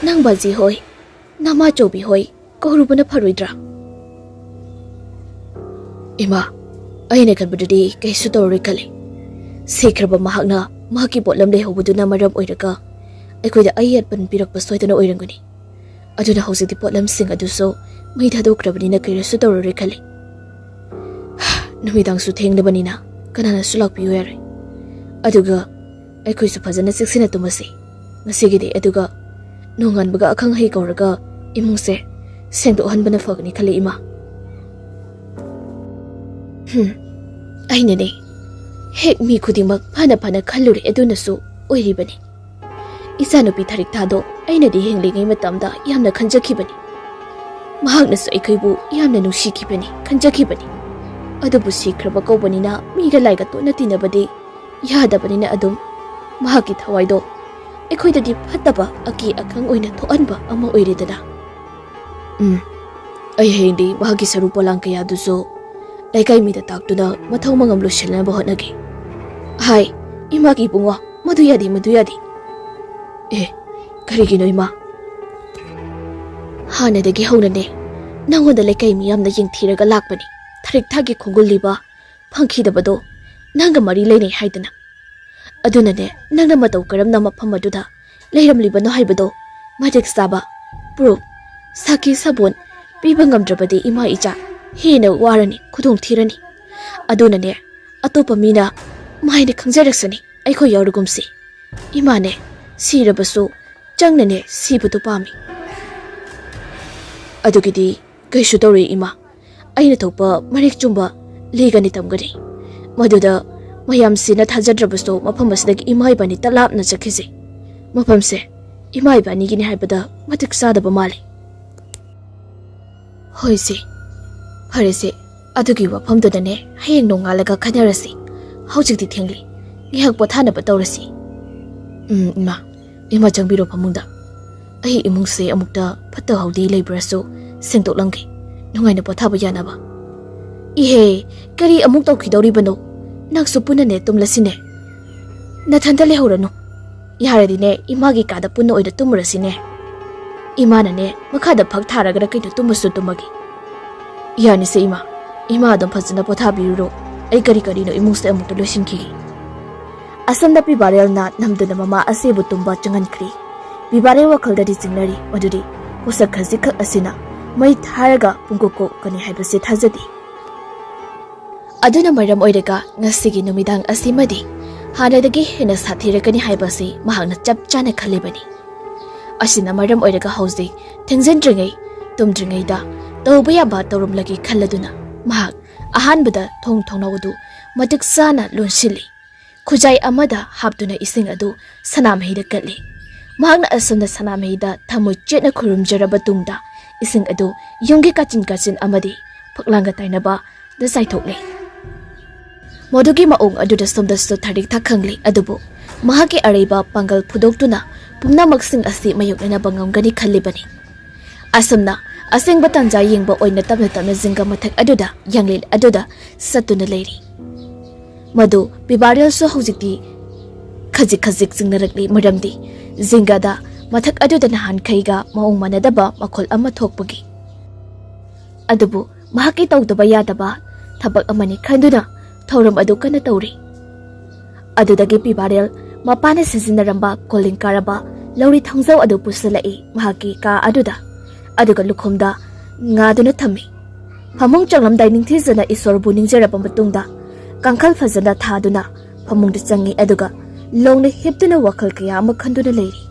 ꯅꯪ ꯕꯥꯖꯤ ꯍꯣꯏ, ꯅꯃꯥꯆꯧꯕꯤ ꯍꯣꯏ ꯀꯧꯔꯨꯕꯅ ꯐꯔꯣꯏꯗ꯭ꯔꯥ?" "ꯏꯃꯥ, ꯑꯩꯅ ꯈꯟꯕꯗꯗꯤ ꯀꯩꯁꯨ ꯇꯧꯔꯔꯣꯏ ꯈꯜꯂꯤ꯫ ꯁꯤꯈ꯭ꯔꯕ ꯃꯍꯥꯛꯅ ꯃꯍꯥꯛꯀꯤ ꯄꯣꯠꯂꯝ ꯂꯩꯍꯧꯕꯗꯨꯅ ꯃꯔꯝ ꯑꯣꯏꯔꯒ ꯑꯩꯈꯣꯏꯗ ꯑꯌꯦꯠꯄꯟ ꯄꯤꯔꯛꯄ ꯁꯣꯏꯗꯅ ꯑꯣꯏꯔꯝꯒꯅꯤ꯫ ꯑꯗꯨꯅ ꯍꯧꯖꯤꯛꯇꯤ ꯄꯣꯠꯂꯝꯁꯤꯡ ꯑꯗꯨꯁꯨ ꯃꯩ ꯊꯥꯗꯣꯛꯈ꯭ꯔꯕꯅꯤꯅ ꯀꯔꯤꯁꯨ ꯇꯧꯔꯔꯣꯏ ꯈꯜꯂꯤ꯫ ꯅꯨꯃꯤꯗꯥꯡꯁꯨ ꯊꯦꯡꯂꯕꯅꯤꯅ ꯀꯅꯥꯅꯁꯨ ꯂꯥꯛꯄꯤꯌꯨ ꯌꯥꯔꯣꯏ꯫ ꯑꯗꯨꯒ ꯑꯩꯈꯣꯏꯁꯨ ꯐꯖꯅ ꯆꯦꯛꯁꯤꯟꯅ ꯇꯨꯝꯃꯁꯤ꯫ ꯉꯁꯤꯒꯤꯗꯤ ꯑꯗꯨꯒ ꯅꯣꯡꯉꯥꯟꯕꯒ ꯑꯈꯪ ꯑꯍꯩ ꯀꯧꯔꯒ ꯏꯃꯨꯡꯁꯦ ꯁꯦꯡꯗꯣꯛꯍꯟꯕꯅ ꯐꯒꯅꯤ ꯈꯜꯂꯤ, ꯏꯃꯥ꯫" "ꯍꯝ, ꯑꯩꯅꯅꯦ ꯍꯦꯛ ꯃꯤ ꯈꯨꯗꯤꯡꯃꯛ ꯐꯅ ꯐꯅ ꯈꯜꯂꯨꯔꯦ, ꯑꯗꯨꯅꯁꯨ ꯑꯣꯏꯔꯤꯕꯅꯤ꯫ ꯏꯆꯥꯅꯨꯄꯤ ꯊꯔꯤꯛꯊꯥꯗꯣ ꯑꯩꯅꯗꯤ ꯍꯤꯡꯂꯤꯉꯩ ꯃꯇꯝꯗ ꯌꯥꯝꯅ ꯈꯟꯖꯈꯤꯕꯅꯤ꯫ ꯃꯍꯥꯛꯅꯁꯨ ꯑꯩꯈꯣꯏꯕꯨ ꯌꯥꯝꯅ ꯅꯨꯡꯁꯤꯈꯤꯕꯅꯤ, ꯈꯟꯖꯈꯤꯕꯅꯤ꯫ ꯑꯗꯨꯕꯨ ꯁꯤꯈ꯭ꯔꯕ ꯀꯧꯕꯅꯤꯅ ꯃꯤꯒ ꯂꯥꯏꯒ ꯇꯣꯠꯅ ꯇꯤꯟꯅꯕꯗꯤ ꯌꯥꯗꯕꯅꯤꯅ ꯑꯗꯨꯝ ꯃꯍꯥꯛꯀꯤ ꯊꯋꯥꯏꯗꯣ ꯑꯩꯈꯣꯏꯗꯗꯤ ꯐꯠꯇꯕ ꯑꯀꯤ ꯑꯈꯪ ꯑꯣꯏꯅ ꯊꯣꯛꯍꯟꯕ ꯑꯃ ꯑꯣꯏꯔꯦꯗꯅ꯫ ꯎꯝ, ꯑꯩ ꯍꯌꯦꯡꯗꯤ ꯃꯍꯥꯛꯀꯤ ꯁꯔꯨ ꯄꯣꯂꯥꯡ ꯀꯌꯥꯗꯨꯁꯨ ꯂꯩꯀꯥꯏ ꯃꯤꯗ ꯇꯥꯛꯇꯨꯅ ꯃꯊꯧ ꯃꯉꯝ ꯂꯣꯏꯁꯤꯟꯅꯕ ꯍꯣꯠꯅꯒꯦ꯫" "ꯍꯥꯏ, ꯏꯃꯥꯒꯤ ꯏꯕꯨꯡꯉꯣ, ꯃꯗꯨ ꯌꯥꯗꯦ, ꯃꯗꯨ ꯌꯥꯗꯦ꯫" "ꯑꯦ, ꯀꯔꯤꯒꯤꯅꯣ ꯏꯃꯥ?" "ꯍꯥꯟꯅꯗꯒꯤ ꯍꯧꯅꯅꯦ ꯅꯪꯉꯣꯟꯗ ꯂꯩꯀꯥꯏ ꯃꯤꯌꯥꯝꯅ ꯌꯦꯡꯊꯤꯔꯒ ꯂꯥꯛꯄꯅꯤ꯫ ꯊꯔꯤꯛ ꯊꯥꯒꯤ ꯈꯣꯡꯒꯨꯜꯂꯤꯕ ꯐꯪꯈꯤꯗꯕꯗꯣ ꯅꯪꯒ ꯃꯔꯤ ꯂꯩꯅꯩ ꯍꯥꯏꯗꯅ꯫ ꯑꯗꯨꯅꯅꯦ, ꯅꯪꯅ ꯃꯇꯧ ꯀꯔꯝꯅ ꯃꯐꯝ ꯑꯗꯨꯗ ꯂꯩꯔꯝꯂꯤꯕꯅꯣ ꯍꯥꯏꯕꯗꯣ ꯃꯇꯤꯛ ꯆꯥꯕ ꯄ꯭ꯔꯨꯐ, ꯁꯥꯈꯤ ꯁꯥꯕꯣꯟ ꯄꯤꯕ ꯉꯝꯗ꯭ꯔꯕꯗꯤ ꯏꯃꯥ ꯏꯆꯥ ꯍꯦꯟꯅ ꯋꯥꯔꯅꯤ, ꯈꯨꯗꯣꯡ ꯊꯤꯔꯅꯤ꯫ ꯑꯗꯨꯅꯅꯦ, ꯑꯇꯣꯞꯄ ꯃꯤꯅ ꯃꯥꯏꯅ ꯈꯪꯖꯔꯛꯁꯅꯤ, ꯑꯩꯈꯣꯏ ꯌꯥꯎꯔꯒꯨꯝꯁꯤ꯫ ꯏꯃꯥꯅꯦ, ꯁꯤꯔꯕꯁꯨ ꯆꯪꯅꯅꯦ ꯁꯤꯕꯗꯨ ꯄꯥꯝꯃꯤ꯫" "ꯑꯗꯨꯒꯤꯗꯤ ꯀꯩꯁꯨ ꯇꯧꯔꯣꯏ ꯏꯃꯥ꯫ ꯑꯩꯅ ꯊꯣꯛꯄ ꯃꯔꯤꯛ ꯆꯨꯝꯕ ꯂꯤꯒꯅꯤ ꯇꯝꯒꯅꯤ꯫ ꯃꯗꯨꯗ ꯃꯌꯥꯝꯁꯤꯅ ꯊꯥꯖꯗ꯭ꯔꯕꯁꯨ ꯃꯐꯝ ꯑꯁꯤꯗꯒꯤ ꯏꯃꯥ ꯏꯕꯥꯅꯤ ꯇꯂꯥꯞꯅ ꯆꯠꯈꯤꯁꯤ꯫ ꯃꯐꯝꯁꯦ ꯏꯃꯥ ꯏꯕꯥꯅꯤꯒꯤꯅꯤ ꯍꯥꯏꯕꯗ ꯃꯇꯤꯛ ꯆꯥꯗꯕ ꯃꯥꯜꯂꯤ꯫" "ꯍꯣꯏ ꯁꯦ, ꯐꯔꯦꯁꯦ, ꯑꯗꯨꯒꯤ ꯋꯥꯐꯝꯗꯨꯗꯅꯦ ꯍꯌꯦꯡ ꯅꯣꯡꯉꯥꯜꯂꯒ ꯈꯟꯅꯔꯁꯤ꯫ ꯍꯧꯖꯤꯛꯇꯤ ꯊꯦꯡꯂꯤ, ꯉꯥꯏꯍꯥꯛ ꯄꯣꯊꯥꯅꯕ ꯇꯧꯔꯁꯤ꯫ "ꯎꯝ, ꯏꯃꯥ, ꯏꯃꯥ, ꯆꯪꯕꯤꯔꯣ ꯐꯃꯨꯡꯗ꯫ ꯑꯩ ꯏꯃꯨꯡꯁꯦ ꯑꯃꯨꯛꯇ ꯐꯠꯇ ꯍꯥꯎꯗꯤ ꯂꯩꯕ꯭ꯔꯥꯁꯨ ꯁꯦꯡꯗꯣꯛꯂꯝꯒꯦ, ꯅꯨꯡꯉꯥꯏꯅ ꯄꯣꯊꯥꯕ ꯌꯥꯅꯕ꯫" "ꯏꯍꯦ, ꯀꯔꯤ ꯑꯃꯨꯛ ꯇꯧꯈꯤꯗꯧꯔꯤꯕꯅꯣ? ꯅꯪꯁꯨ ꯄꯨꯟꯅꯅꯦ ꯇꯨꯝꯂꯁꯤꯅꯦ꯫ ꯅꯊꯟꯇ ꯂꯩꯍꯧꯔꯅꯨ꯫ ꯌꯥꯔꯗꯤꯅꯦ, ꯏꯃꯥꯒꯤ ꯀꯥꯗ ꯄꯨꯟꯅ ꯑꯣꯏꯅ ꯇꯨꯝꯃꯨꯔꯁꯤꯅꯦ꯫ ꯏꯃꯥꯅꯅꯦ, ꯃꯈꯥꯗ ꯐꯛ ꯊꯥꯔꯒꯅ ꯀꯩꯅꯣ ꯇꯨꯝꯃꯁꯨ ꯇꯨꯝꯃꯒꯦ꯫" "ꯌꯥꯅꯤꯁꯦ ꯏꯃꯥ, ꯏꯃꯥ ꯑꯗꯨꯝ ꯐꯖꯅ ꯄꯣꯊꯥꯕꯤꯔꯨꯔꯣ꯫ ꯑꯩ ꯀꯔꯤ ꯀꯔꯤꯅꯣ ꯏꯃꯨꯡꯁꯦ ꯑꯃꯨꯛꯇ ꯂꯣꯏꯁꯤꯟꯈꯤꯒꯦ꯫" ꯑꯁꯣꯝꯗ ꯄꯤꯕꯥꯔꯦꯜꯅ ꯅꯝꯗꯨꯅ ꯃꯃꯥ ꯑꯁꯤꯕꯨ ꯇꯨꯝꯕ ꯆꯪꯍꯟꯈ꯭ꯔꯤ꯫ ꯄꯤꯕꯥꯔꯦꯜ ꯋꯥꯈꯜꯗꯗꯤ ꯆꯤꯡꯅꯔꯤ, ꯃꯗꯨꯗꯤ ꯄꯣꯠꯁꯛ ꯈꯖꯤꯛꯈꯛ ꯑꯁꯤꯅ ꯃꯩ ꯊꯥꯔꯒ ꯄꯨꯡꯀꯣꯛ ꯀꯣꯛꯀꯅꯤ ꯍꯥꯏꯕꯁꯤ ꯊꯥꯖꯗꯦ꯫ ꯑꯗꯨꯅ ꯃꯔꯝ ꯑꯣꯏꯔꯒ ꯉꯁꯤꯒꯤ ꯅꯨꯃꯤꯗꯥꯡ ꯑꯁꯤꯃꯗꯤ ꯍꯥꯟꯅꯗꯒꯤ ꯍꯦꯟꯅ ꯁꯥꯊꯤꯔꯛꯀꯅꯤ ꯍꯥꯏꯕꯁꯤ ꯃꯍꯥꯛꯅ ꯆꯞ ꯆꯥꯅ ꯈꯜꯂꯤꯕꯅꯤ꯫ ꯑꯁꯤꯅ ꯃꯔꯝ ꯑꯣꯏꯔꯒ ꯍꯧꯖꯤꯛ ꯊꯦꯡꯖꯤꯟꯗ꯭ꯔꯤꯉꯩ, ꯇꯨꯝꯗ꯭ꯔꯤꯉꯩꯗ ꯇꯧꯕ ꯌꯥꯕ ꯇꯧꯔꯝꯂꯒꯦ ꯈꯜꯂꯗꯨꯅ ꯃꯍꯥꯛ ꯑꯍꯥꯟꯕꯗ ꯊꯣꯡ ꯊꯣꯡꯅꯥꯎ ꯑꯗꯨ ꯃꯇꯤꯛ ꯆꯥꯅ ꯂꯣꯟꯁꯤꯜꯂꯤ꯫ ꯈꯨꯖꯥꯏ ꯑꯃꯗ ꯍꯥꯞꯇꯨꯅ ꯏꯁꯤꯡ ꯑꯗꯨ ꯁꯅꯥꯃꯍꯤꯗ ꯀꯠꯂꯤ꯫ ꯃꯍꯥꯛꯅ ꯑꯁꯨꯝꯅ ꯁꯅꯥꯃꯍꯤꯗ ꯊꯃꯣꯏ ꯆꯦꯠꯅ ꯈꯨꯔꯨꯝꯖꯔꯕ ꯇꯨꯡꯗ ꯏꯁꯤꯡ ꯑꯗꯨ ꯌꯨꯝꯒꯤ ꯀꯥꯆꯤꯟ ꯀꯥꯆꯤꯟ ꯑꯃꯗꯤ ꯐꯛꯂꯥꯡꯒ ꯇꯥꯏꯅꯕꯗ ꯆꯥꯏꯊꯣꯛꯂꯤ꯫ ꯃꯗꯨꯒꯤ ꯃꯑꯣꯡ ꯑꯗꯨꯗ ꯁꯣꯝꯗꯁꯨ ꯊꯔꯤꯛꯊꯥ ꯈꯪꯂꯤ, ꯑꯗꯨꯕꯨ ꯃꯍꯥꯛꯀꯤ ꯑꯔꯩꯕ ꯄꯥꯡꯒꯜ ꯐꯨꯗꯣꯛꯇꯨꯅ ꯄꯨꯝꯅꯃꯛꯁꯤꯡ ꯑꯁꯤ ꯃꯥꯌꯣꯛꯅꯅꯕ ꯉꯝꯒꯅꯤ ꯈꯜꯂꯤꯕꯅꯤ꯫ ꯑꯁꯨꯝꯅ ꯑꯁꯦꯡꯕ ꯇꯥꯟꯖꯥ ꯌꯦꯡꯕ ꯑꯣꯏꯅ ꯇꯞꯅ ꯇꯞꯅ ꯖꯤꯡꯒ ꯃꯊꯛ ꯑꯗꯨꯗ, ꯌꯥꯡꯂꯦꯟ ꯑꯗꯨꯗ ꯆꯠꯇꯨꯅ ꯂꯩꯔꯤ꯫ ꯃꯗꯨ ꯄꯤꯕꯥꯔꯦꯜꯁꯨ ꯍꯧꯖꯤꯛꯇꯤ ꯈꯖꯤꯛ ꯈꯖꯤꯛ ꯆꯤꯡꯅꯔꯛꯂꯤ, ꯃꯔꯝꯗꯤ ꯖꯤꯡꯒꯗ ꯃꯊꯛ ꯑꯗꯨꯗ ꯅꯍꯥꯟꯈꯩꯒ ꯃꯑꯣꯡ ꯃꯥꯟꯅꯗꯕ ꯃꯈꯣꯜ ꯑꯃ ꯊꯣꯛꯄꯒꯤ꯫ ꯑꯗꯨꯕꯨ ꯃꯍꯥꯛꯀꯤ ꯇꯧꯗꯕ ꯌꯥꯗꯕ ꯊꯕꯛ ꯑꯃꯅꯤ ꯈꯟꯗꯨꯅ ꯊꯧꯔꯝ ꯑꯗꯨ ꯀꯟꯅ ꯇꯧꯔꯤ꯫ ꯑꯗꯨꯗꯒꯤ ꯄꯤꯕꯥꯔꯦꯜ ꯃꯄꯥꯅ ꯁꯤꯖꯤꯟꯅꯔꯝꯕ ꯀꯣꯂꯤꯡ ꯀꯥꯔꯕ ꯂꯧꯔꯤ ꯊꯣꯡꯖꯥꯎ ꯑꯗꯨ ꯄꯨꯁꯤꯜꯂꯛꯏ ꯃꯍꯥꯛꯀꯤ ꯀꯥ ꯑꯗꯨꯗ, ꯑꯗꯨꯒ ꯂꯨꯈꯣꯝꯗ ꯉꯥꯗꯨꯅ ꯊꯝꯃꯤ꯫ ꯐꯃꯨꯡ ꯆꯪꯂꯝꯗꯥꯏ ꯅꯤꯡꯊꯤꯖꯅ ꯏꯁꯣꯔꯕꯨ ꯅꯤꯡꯖꯔꯕ ꯃꯇꯨꯡꯗ, ꯀꯥꯡꯈꯜ ꯐꯖꯅ ꯊꯥꯗꯨꯅ ꯐꯃꯨꯡꯗ ꯆꯪꯉꯤ, ꯑꯗꯨꯒ ꯂꯣꯡꯅ ꯍꯤꯞꯇꯨꯅ ꯋꯥꯈꯜ ꯀꯌꯥ ꯑꯃ ꯈꯟꯗꯨꯅ ꯂꯩꯔꯤ꯫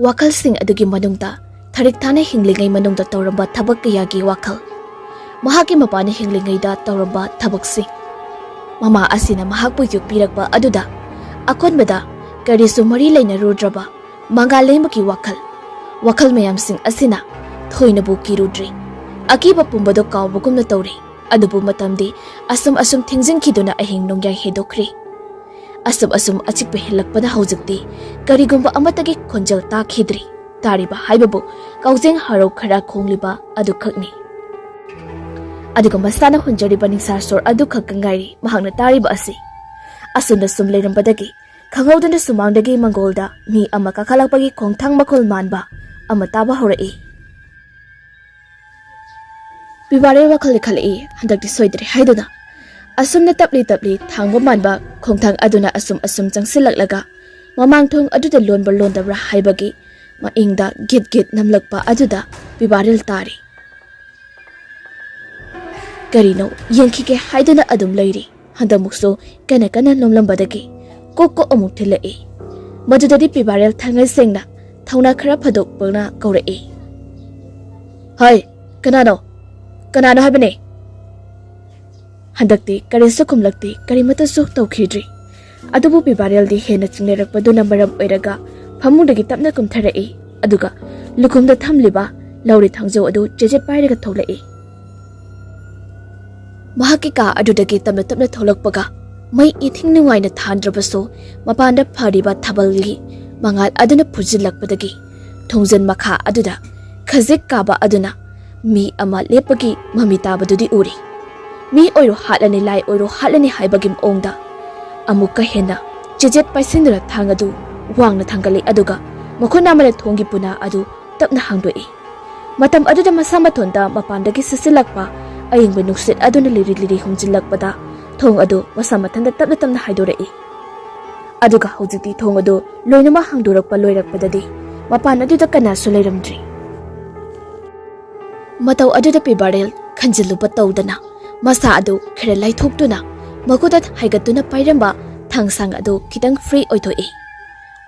ꯋꯥꯈꯜꯁꯤꯡ ꯑꯗꯨꯒꯤ ꯃꯅꯨꯡꯗ ꯊꯔꯤꯛꯊꯥꯅ ꯍꯤꯡꯂꯤꯉꯩ ꯃꯅꯨꯡꯗ ꯇꯧꯔꯝꯕ ꯊꯕꯛ ꯀꯌꯥꯒꯤ ꯋꯥꯈꯜ, ꯃꯍꯥꯛꯀꯤ ꯃꯄꯥꯅ ꯍꯤꯡꯂꯤꯉꯩꯗ ꯇꯧꯔꯝꯕ ꯊꯕꯛꯁꯤꯡ, ꯃꯃꯥ ꯑꯁꯤꯅ ꯃꯍꯥꯛꯄꯨ ꯌꯣꯛꯄꯤꯔꯛꯄ ꯑꯗꯨꯗ ꯑꯀꯣꯟꯕꯗ ꯀꯔꯤꯁꯨ ꯃꯔꯤ ꯂꯩꯅꯔꯨꯗ꯭ꯔꯕ ꯃꯉꯥꯂꯦꯝꯕꯒꯤ ꯋꯥꯈꯜ, ꯋꯥꯈꯜ ꯃꯌꯥꯝꯁꯤꯡ ꯑꯁꯤꯅ ꯊꯣꯏꯅꯕꯨ ꯀꯤꯔꯨꯗ꯭ꯔꯤ꯫ ꯑꯀꯤꯕ ꯄꯨꯝꯕꯗꯨ ꯀꯥꯎꯕꯒꯨꯝꯅ ꯇꯧꯔꯤ꯫ ꯑꯗꯨꯕꯨ ꯃꯇꯝꯗꯤ ꯑꯁꯨꯝ ꯑꯁꯨꯝ ꯊꯦꯡꯖꯤꯟꯈꯤꯗꯨꯅ ꯑꯍꯤꯡ ꯅꯣꯡꯌꯥꯏ ꯍꯦꯟꯗꯣꯛꯈ꯭ꯔꯦ꯫ ꯑꯁꯨꯝ ꯑꯁꯨꯝ ꯑꯆꯤꯛꯄ ꯍꯦꯜꯂꯛꯄꯗ ꯍꯧꯖꯤꯛꯇꯤ ꯀꯔꯤꯒꯨꯝꯕ ꯑꯃꯠꯇꯒꯤ ꯈꯣꯟꯖꯦꯜ ꯇꯥꯈꯤꯗ꯭ꯔꯤ꯫ ꯇꯥꯔꯤꯕ ꯍꯥꯏꯕꯕꯨ ꯀꯥꯎꯖꯦꯡ ꯍꯔꯥꯎ ꯈꯔ ꯈꯣꯡꯂꯤꯕ ꯑꯗꯨꯈꯛꯅꯤ꯫ ꯑꯗꯨꯒ ꯃꯁꯥꯅ ꯍꯨꯟꯖꯔꯤꯕ ꯅꯤꯡꯁꯥ ꯁꯣꯔ ꯑꯗꯨꯈꯛꯇ ꯉꯥꯏꯔꯤ ꯃꯍꯥꯛꯅ ꯇꯥꯔꯤꯕ ꯑꯁꯤ꯫ ꯑꯁꯨꯝꯅ ꯁꯨꯝ ꯂꯩꯔꯝꯕꯗꯒꯤ ꯈꯪꯍꯧꯗꯅ ꯁꯨꯃꯥꯡꯗꯒꯤ ꯃꯪꯒꯣꯜꯗ ꯃꯤ ꯑꯃ ꯀꯥꯈꯠꯂꯛꯄꯒꯤ ꯈꯣꯡꯊꯥꯡ ꯃꯈꯣꯜ ꯃꯥꯟꯕ ꯑꯃ ꯇꯥꯕ ꯍꯧꯔꯛꯏ꯫ ꯄꯤꯕꯥꯔꯦꯜ ꯋꯥꯈꯜꯗ ꯈꯜꯂꯛꯏ, ꯍꯟꯗꯛꯇꯤ ꯁꯣꯏꯗ꯭ꯔꯦ ꯍꯥꯏꯗꯨꯅ꯫ ꯑꯁꯨꯝꯅ ꯇꯞꯂꯤ ꯇꯞꯂꯤ ꯊꯥꯡꯕ ꯃꯥꯟꯕ ꯈꯣꯡꯊꯥꯡ ꯑꯗꯨꯅ ꯑꯁꯨꯝ ꯑꯁꯨꯝ ꯆꯪꯁꯤꯜꯂꯛꯂꯒ ꯃꯃꯥꯡ ꯊꯣꯡ ꯑꯗꯨꯗ ꯂꯣꯟꯕ꯭ꯔꯥ ꯂꯣꯟꯗꯕ꯭ꯔꯥ ꯍꯥꯏꯕꯒꯤ ꯃꯥꯏꯌꯦꯡꯗ ꯒꯤꯠ ꯒꯤꯠ ꯅꯝꯂꯛꯄ ꯑꯗꯨꯗ ꯄꯤꯕꯥꯔꯦꯜ ꯇꯥꯔꯤ꯫ ꯀꯔꯤꯅꯣ ꯌꯦꯡꯈꯤꯒꯦ ꯍꯥꯏꯗꯨꯅ ꯑꯗꯨꯝ ꯂꯩꯔꯤ꯫ ꯍꯟꯗꯛꯃꯨꯛꯁꯨ ꯀꯟꯅ ꯀꯟꯅ ꯅꯣꯝꯂꯝꯕꯗꯒꯤ ꯀꯣꯛ ꯀꯣꯛ ꯑꯃꯨꯛ ꯊꯤꯜꯂꯛꯏ꯫ ꯃꯗꯨꯗꯗꯤ ꯄꯤꯕꯥꯔꯦꯜ ꯊꯥꯡꯉꯩ ꯁꯦꯡꯅ ꯊꯧꯅꯥ ꯈꯔ ꯐꯥꯗꯣꯛꯄꯅ ꯀꯧꯔꯛꯏ, "ꯍꯣꯏ, ꯀꯅꯥꯅꯣ? ꯀꯅꯥꯅꯣ ꯍꯥꯏꯕꯅꯦ?" ꯍꯟꯗꯛꯇꯤ ꯀꯔꯤꯁꯨ ꯈꯨꯝꯂꯛꯇꯦ, ꯀꯔꯤꯃꯠꯇꯁꯨ ꯇꯧꯈꯤꯗ꯭ꯔꯤ꯫ ꯑꯗꯨꯕꯨ ꯄꯤꯕꯥꯔꯦꯜꯗꯤ ꯍꯦꯟꯅ ꯆꯤꯡꯅꯔꯛꯄꯗꯨꯅ ꯃꯔꯝ ꯑꯣꯏꯔꯒ ꯐꯃꯨꯡꯗꯒꯤ ꯇꯞꯅ ꯀꯨꯝꯊꯔꯛꯏ꯫ ꯑꯗꯨꯒ ꯂꯨꯈꯨꯝꯗ ꯊꯝꯂꯤꯕ ꯂꯧꯔꯤ ꯊꯥꯡꯖꯧ ꯑꯗꯨ ꯆꯦꯖꯦꯠ ꯄꯥꯏꯔꯒ ꯊꯣꯛꯂꯛꯏ꯫ ꯃꯍꯥꯛꯀꯤ ꯀꯥ ꯑꯗꯨꯗꯒꯤ ꯇꯞꯅ ꯇꯞꯅ ꯊꯣꯛꯂꯛꯄꯒ ꯃꯩ ꯏꯊꯤꯡ ꯅꯨꯡꯉꯥꯏꯅ ꯊꯥꯟꯗ꯭ꯔꯕꯁꯨ ꯃꯄꯥꯟꯗ ꯐꯔꯤꯕ ꯊꯥꯕꯜꯒꯤ ꯃꯉꯥꯜ ꯑꯗꯨꯅ ꯐꯨꯖꯤꯜꯂꯛꯄꯗꯒꯤ ꯊꯣꯡꯖꯤꯟ ꯃꯈꯥ ꯑꯗꯨꯗ ꯈꯖꯤꯛ ꯀꯥꯕ ꯑꯗꯨꯅ ꯃꯤ ꯑꯃ ꯂꯦꯞꯄꯒꯤ ꯃꯃꯤ ꯇꯥꯕꯗꯨꯗꯤ ꯎꯔꯤ꯫ ꯃꯤ ꯑꯣꯏꯔꯣ ꯍꯥꯠꯂꯅꯤ, ꯂꯥꯏ ꯑꯣꯏꯔꯣ ꯍꯥꯠꯂꯅꯤ ꯍꯥꯏꯕꯒꯤ ꯃꯑꯣꯡꯗ ꯑꯃꯨꯛꯀ ꯍꯦꯟꯅ ꯆꯦꯖꯦꯠ ꯄꯥꯏꯁꯤꯟꯗꯨꯅ ꯊꯥꯡ ꯑꯗꯨ ꯋꯥꯡꯅ ꯊꯥꯡꯒꯠꯂꯤ, ꯑꯗꯨꯒ ꯃꯈꯨꯠ ꯑꯃꯅ ꯊꯣꯡꯒꯤ ꯄꯨꯅꯥ ꯑꯗꯨ ꯇꯞꯅ ꯍꯥꯡꯗꯣꯛꯏ꯫ ꯃꯇꯝ ꯑꯗꯨꯗ ꯃꯁꯥ ꯃꯊꯣꯟꯇ ꯃꯄꯥꯟꯗꯒꯤ ꯁꯤꯠꯆꯤꯜꯂꯛꯄ ꯑꯏꯪꯕ ꯅꯨꯡꯁꯤꯠ ꯑꯗꯨꯅ ꯂꯤꯔꯤ ꯂꯤꯔꯤ ꯍꯨꯝꯖꯤꯜꯂꯛꯄꯗ ꯊꯣꯡ ꯑꯗꯨ ꯃꯁꯥ ꯃꯊꯟꯇ ꯇꯞꯅ ꯇꯞꯅ ꯍꯥꯏꯗꯣꯔꯛꯏ꯫ ꯑꯗꯨꯒ ꯍꯧꯖꯤꯛꯇꯤ ꯊꯣꯡ ꯑꯗꯨ ꯂꯣꯏꯅꯃꯛ ꯍꯥꯡꯗꯣꯔꯛꯄ ꯂꯣꯏꯔꯛꯄꯗꯗꯤ ꯃꯄꯥꯟ ꯑꯗꯨꯗ ꯀꯅꯥꯁꯨ ꯂꯩꯔꯝꯗ꯭ꯔꯤ꯫ ꯃꯇꯧ ꯑꯗꯨꯗ ꯄꯤꯕꯥꯔꯦꯜ ꯈꯟꯖꯤꯜꯂꯨꯕ ꯇꯧꯗꯅ ꯃꯁꯥ ꯑꯗꯨ ꯈꯔ ꯂꯥꯏꯊꯣꯛꯇꯨꯅ ꯃꯈꯨꯠꯇ ꯍꯥꯏꯒꯠꯇꯨꯅ ꯄꯥꯏꯔꯝꯕ ꯊꯥꯡꯁꯥꯡ ꯑꯗꯨ ꯈꯤꯇꯪ ꯐ꯭ꯔꯤ ꯑꯣꯏꯊꯣꯛꯏ꯫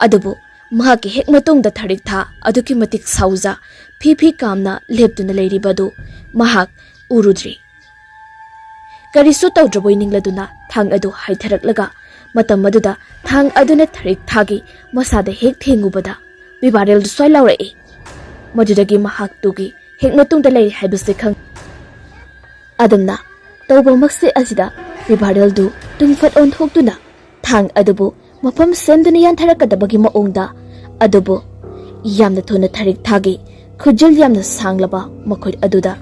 ꯑꯗꯨꯕꯨ ꯃꯍꯥꯛꯀꯤ ꯍꯦꯛ ꯃꯇꯨꯡꯗ ꯊꯔꯤꯛ ꯊꯥ ꯑꯗꯨꯛꯀꯤ ꯃꯇꯤꯛ ꯁꯥꯎꯖ ꯐꯤ ꯐꯤ ꯀꯥꯝꯅ ꯂꯦꯞꯇꯨꯅ ꯂꯩꯔꯤꯕ ꯑꯗꯨ ꯃꯍꯥꯛ ꯎꯔꯨꯗ꯭ꯔꯤ꯫ ꯀꯔꯤꯁꯨ ꯇꯧꯗ꯭ꯔꯕꯣꯏ ꯅꯤꯡꯂꯗꯨꯅ ꯊꯥꯡ ꯑꯗꯨ ꯍꯥꯏꯊꯔꯛꯂꯒ ꯃꯇꯝ ꯑꯗꯨꯗ ꯊꯥꯡ ꯑꯗꯨꯅ ꯊꯔꯤꯛ ꯊꯥꯒꯤ ꯃꯁꯥꯗ ꯍꯦꯛ ꯊꯦꯡꯉꯨꯕꯗ ꯄꯤꯕꯥꯔꯦꯜꯗꯨ ꯁ꯭ꯋꯥꯏ ꯂꯥꯎꯔꯛꯏ꯫ ꯃꯗꯨꯗꯒꯤ ꯃꯍꯥꯛꯇꯨꯒꯤ ꯍꯦꯛ ꯃꯇꯨꯡꯗ ꯂꯩꯔꯤ ꯍꯥꯏꯕꯁꯤ ꯈꯪ ꯑꯗꯨꯝꯅ ꯇꯧꯕꯃꯛꯁꯦ ꯑꯁꯤꯗ ꯄꯤꯕꯥꯔꯦꯜꯗꯨ ꯇꯨꯡꯐꯠ ꯑꯣꯟꯊꯣꯛꯇꯨꯅ ꯊꯥꯡ ꯑꯗꯨꯕꯨ ꯃꯐꯝ ꯁꯦꯝꯗꯨꯅ ꯌꯥꯟꯊꯔꯛꯀꯗꯕꯒꯤ ꯃꯑꯣꯡꯗ, ꯑꯗꯨꯕꯨ ꯌꯥꯝꯅ ꯊꯨꯅ ꯊꯔꯤꯛꯊꯥꯒꯤ ꯈꯨꯖꯤꯜ ꯌꯥꯝꯅ ꯁꯥꯡꯂꯕ ꯃꯈꯨꯠ ꯑꯗꯨꯗ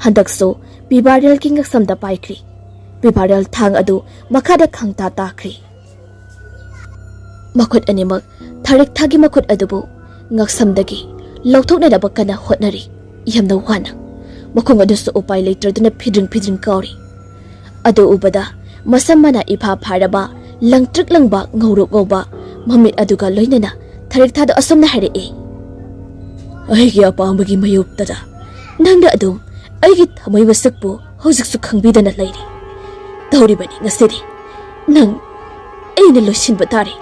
ꯍꯟꯗꯛꯁꯨ ꯄꯤꯕꯥꯔꯦꯜꯒꯤ ꯉꯛꯁꯝꯗ ꯄꯥꯏꯈ꯭ꯔꯤ꯫ ꯄꯤꯕꯥꯔꯦꯜ ꯊꯥꯡ ꯑꯗꯨ ꯃꯈꯥꯗ ꯈꯪꯇꯥ ꯇꯥꯈ꯭ꯔꯤ꯫ ꯃꯈꯨꯠ ꯑꯅꯤꯃꯛ ꯊꯔꯤꯛꯊꯥꯒꯤ ꯃꯈꯨꯠ ꯑꯗꯨꯕꯨ ꯉꯛꯁꯝꯗꯒꯤ ꯂꯧꯊꯣꯛꯅꯅꯕ ꯀꯟꯅ ꯍꯣꯠꯅꯔꯤ꯫ ꯌꯥꯝꯅ ꯋꯥꯅ꯫ ꯃꯈꯣꯡ ꯑꯗꯨꯁꯨ ꯎꯄꯥꯏ ꯂꯩꯇ꯭ꯔꯗꯨꯅ ꯐꯤꯗ꯭ꯔꯤꯡ ꯐꯤꯗ꯭ꯔꯤꯡ ꯀꯥꯎꯔꯤ꯫ ꯑꯗꯨ ꯎꯕꯗ ꯃꯁꯝ ꯃꯅꯥ ꯏꯐꯥ ꯐꯥꯔꯕ, ꯂꯪꯇ꯭ꯔꯤꯛ ꯂꯪꯕ, ꯉꯧꯔꯣꯛ ꯉꯧꯕ ꯃꯃꯤꯠ ꯑꯗꯨꯒ ꯂꯣꯏꯅꯅ ꯊꯔꯤꯛꯊꯥꯗ ꯑꯁꯨꯝꯅ ꯍꯥꯏꯔꯛꯏ, "ꯑꯩꯒꯤ ꯑꯄꯥꯝꯕꯒꯤ ꯃꯥꯌꯣꯛꯇꯗ ꯅꯪꯅ ꯑꯗꯨꯝ ꯑꯩꯒꯤ ꯊꯃꯣꯏ ꯃꯁꯛꯄꯨ ꯍꯧꯖꯤꯛꯁꯨ ꯈꯪꯕꯤꯗꯅ ꯂꯩꯔꯤ꯫ ꯇꯧꯔꯤꯕꯅꯤ ꯉꯁꯤꯗꯤ꯫ ꯅꯪ ꯑꯩꯅ ꯂꯣꯏꯁꯤꯟꯕ ꯇꯥꯔꯦ꯫"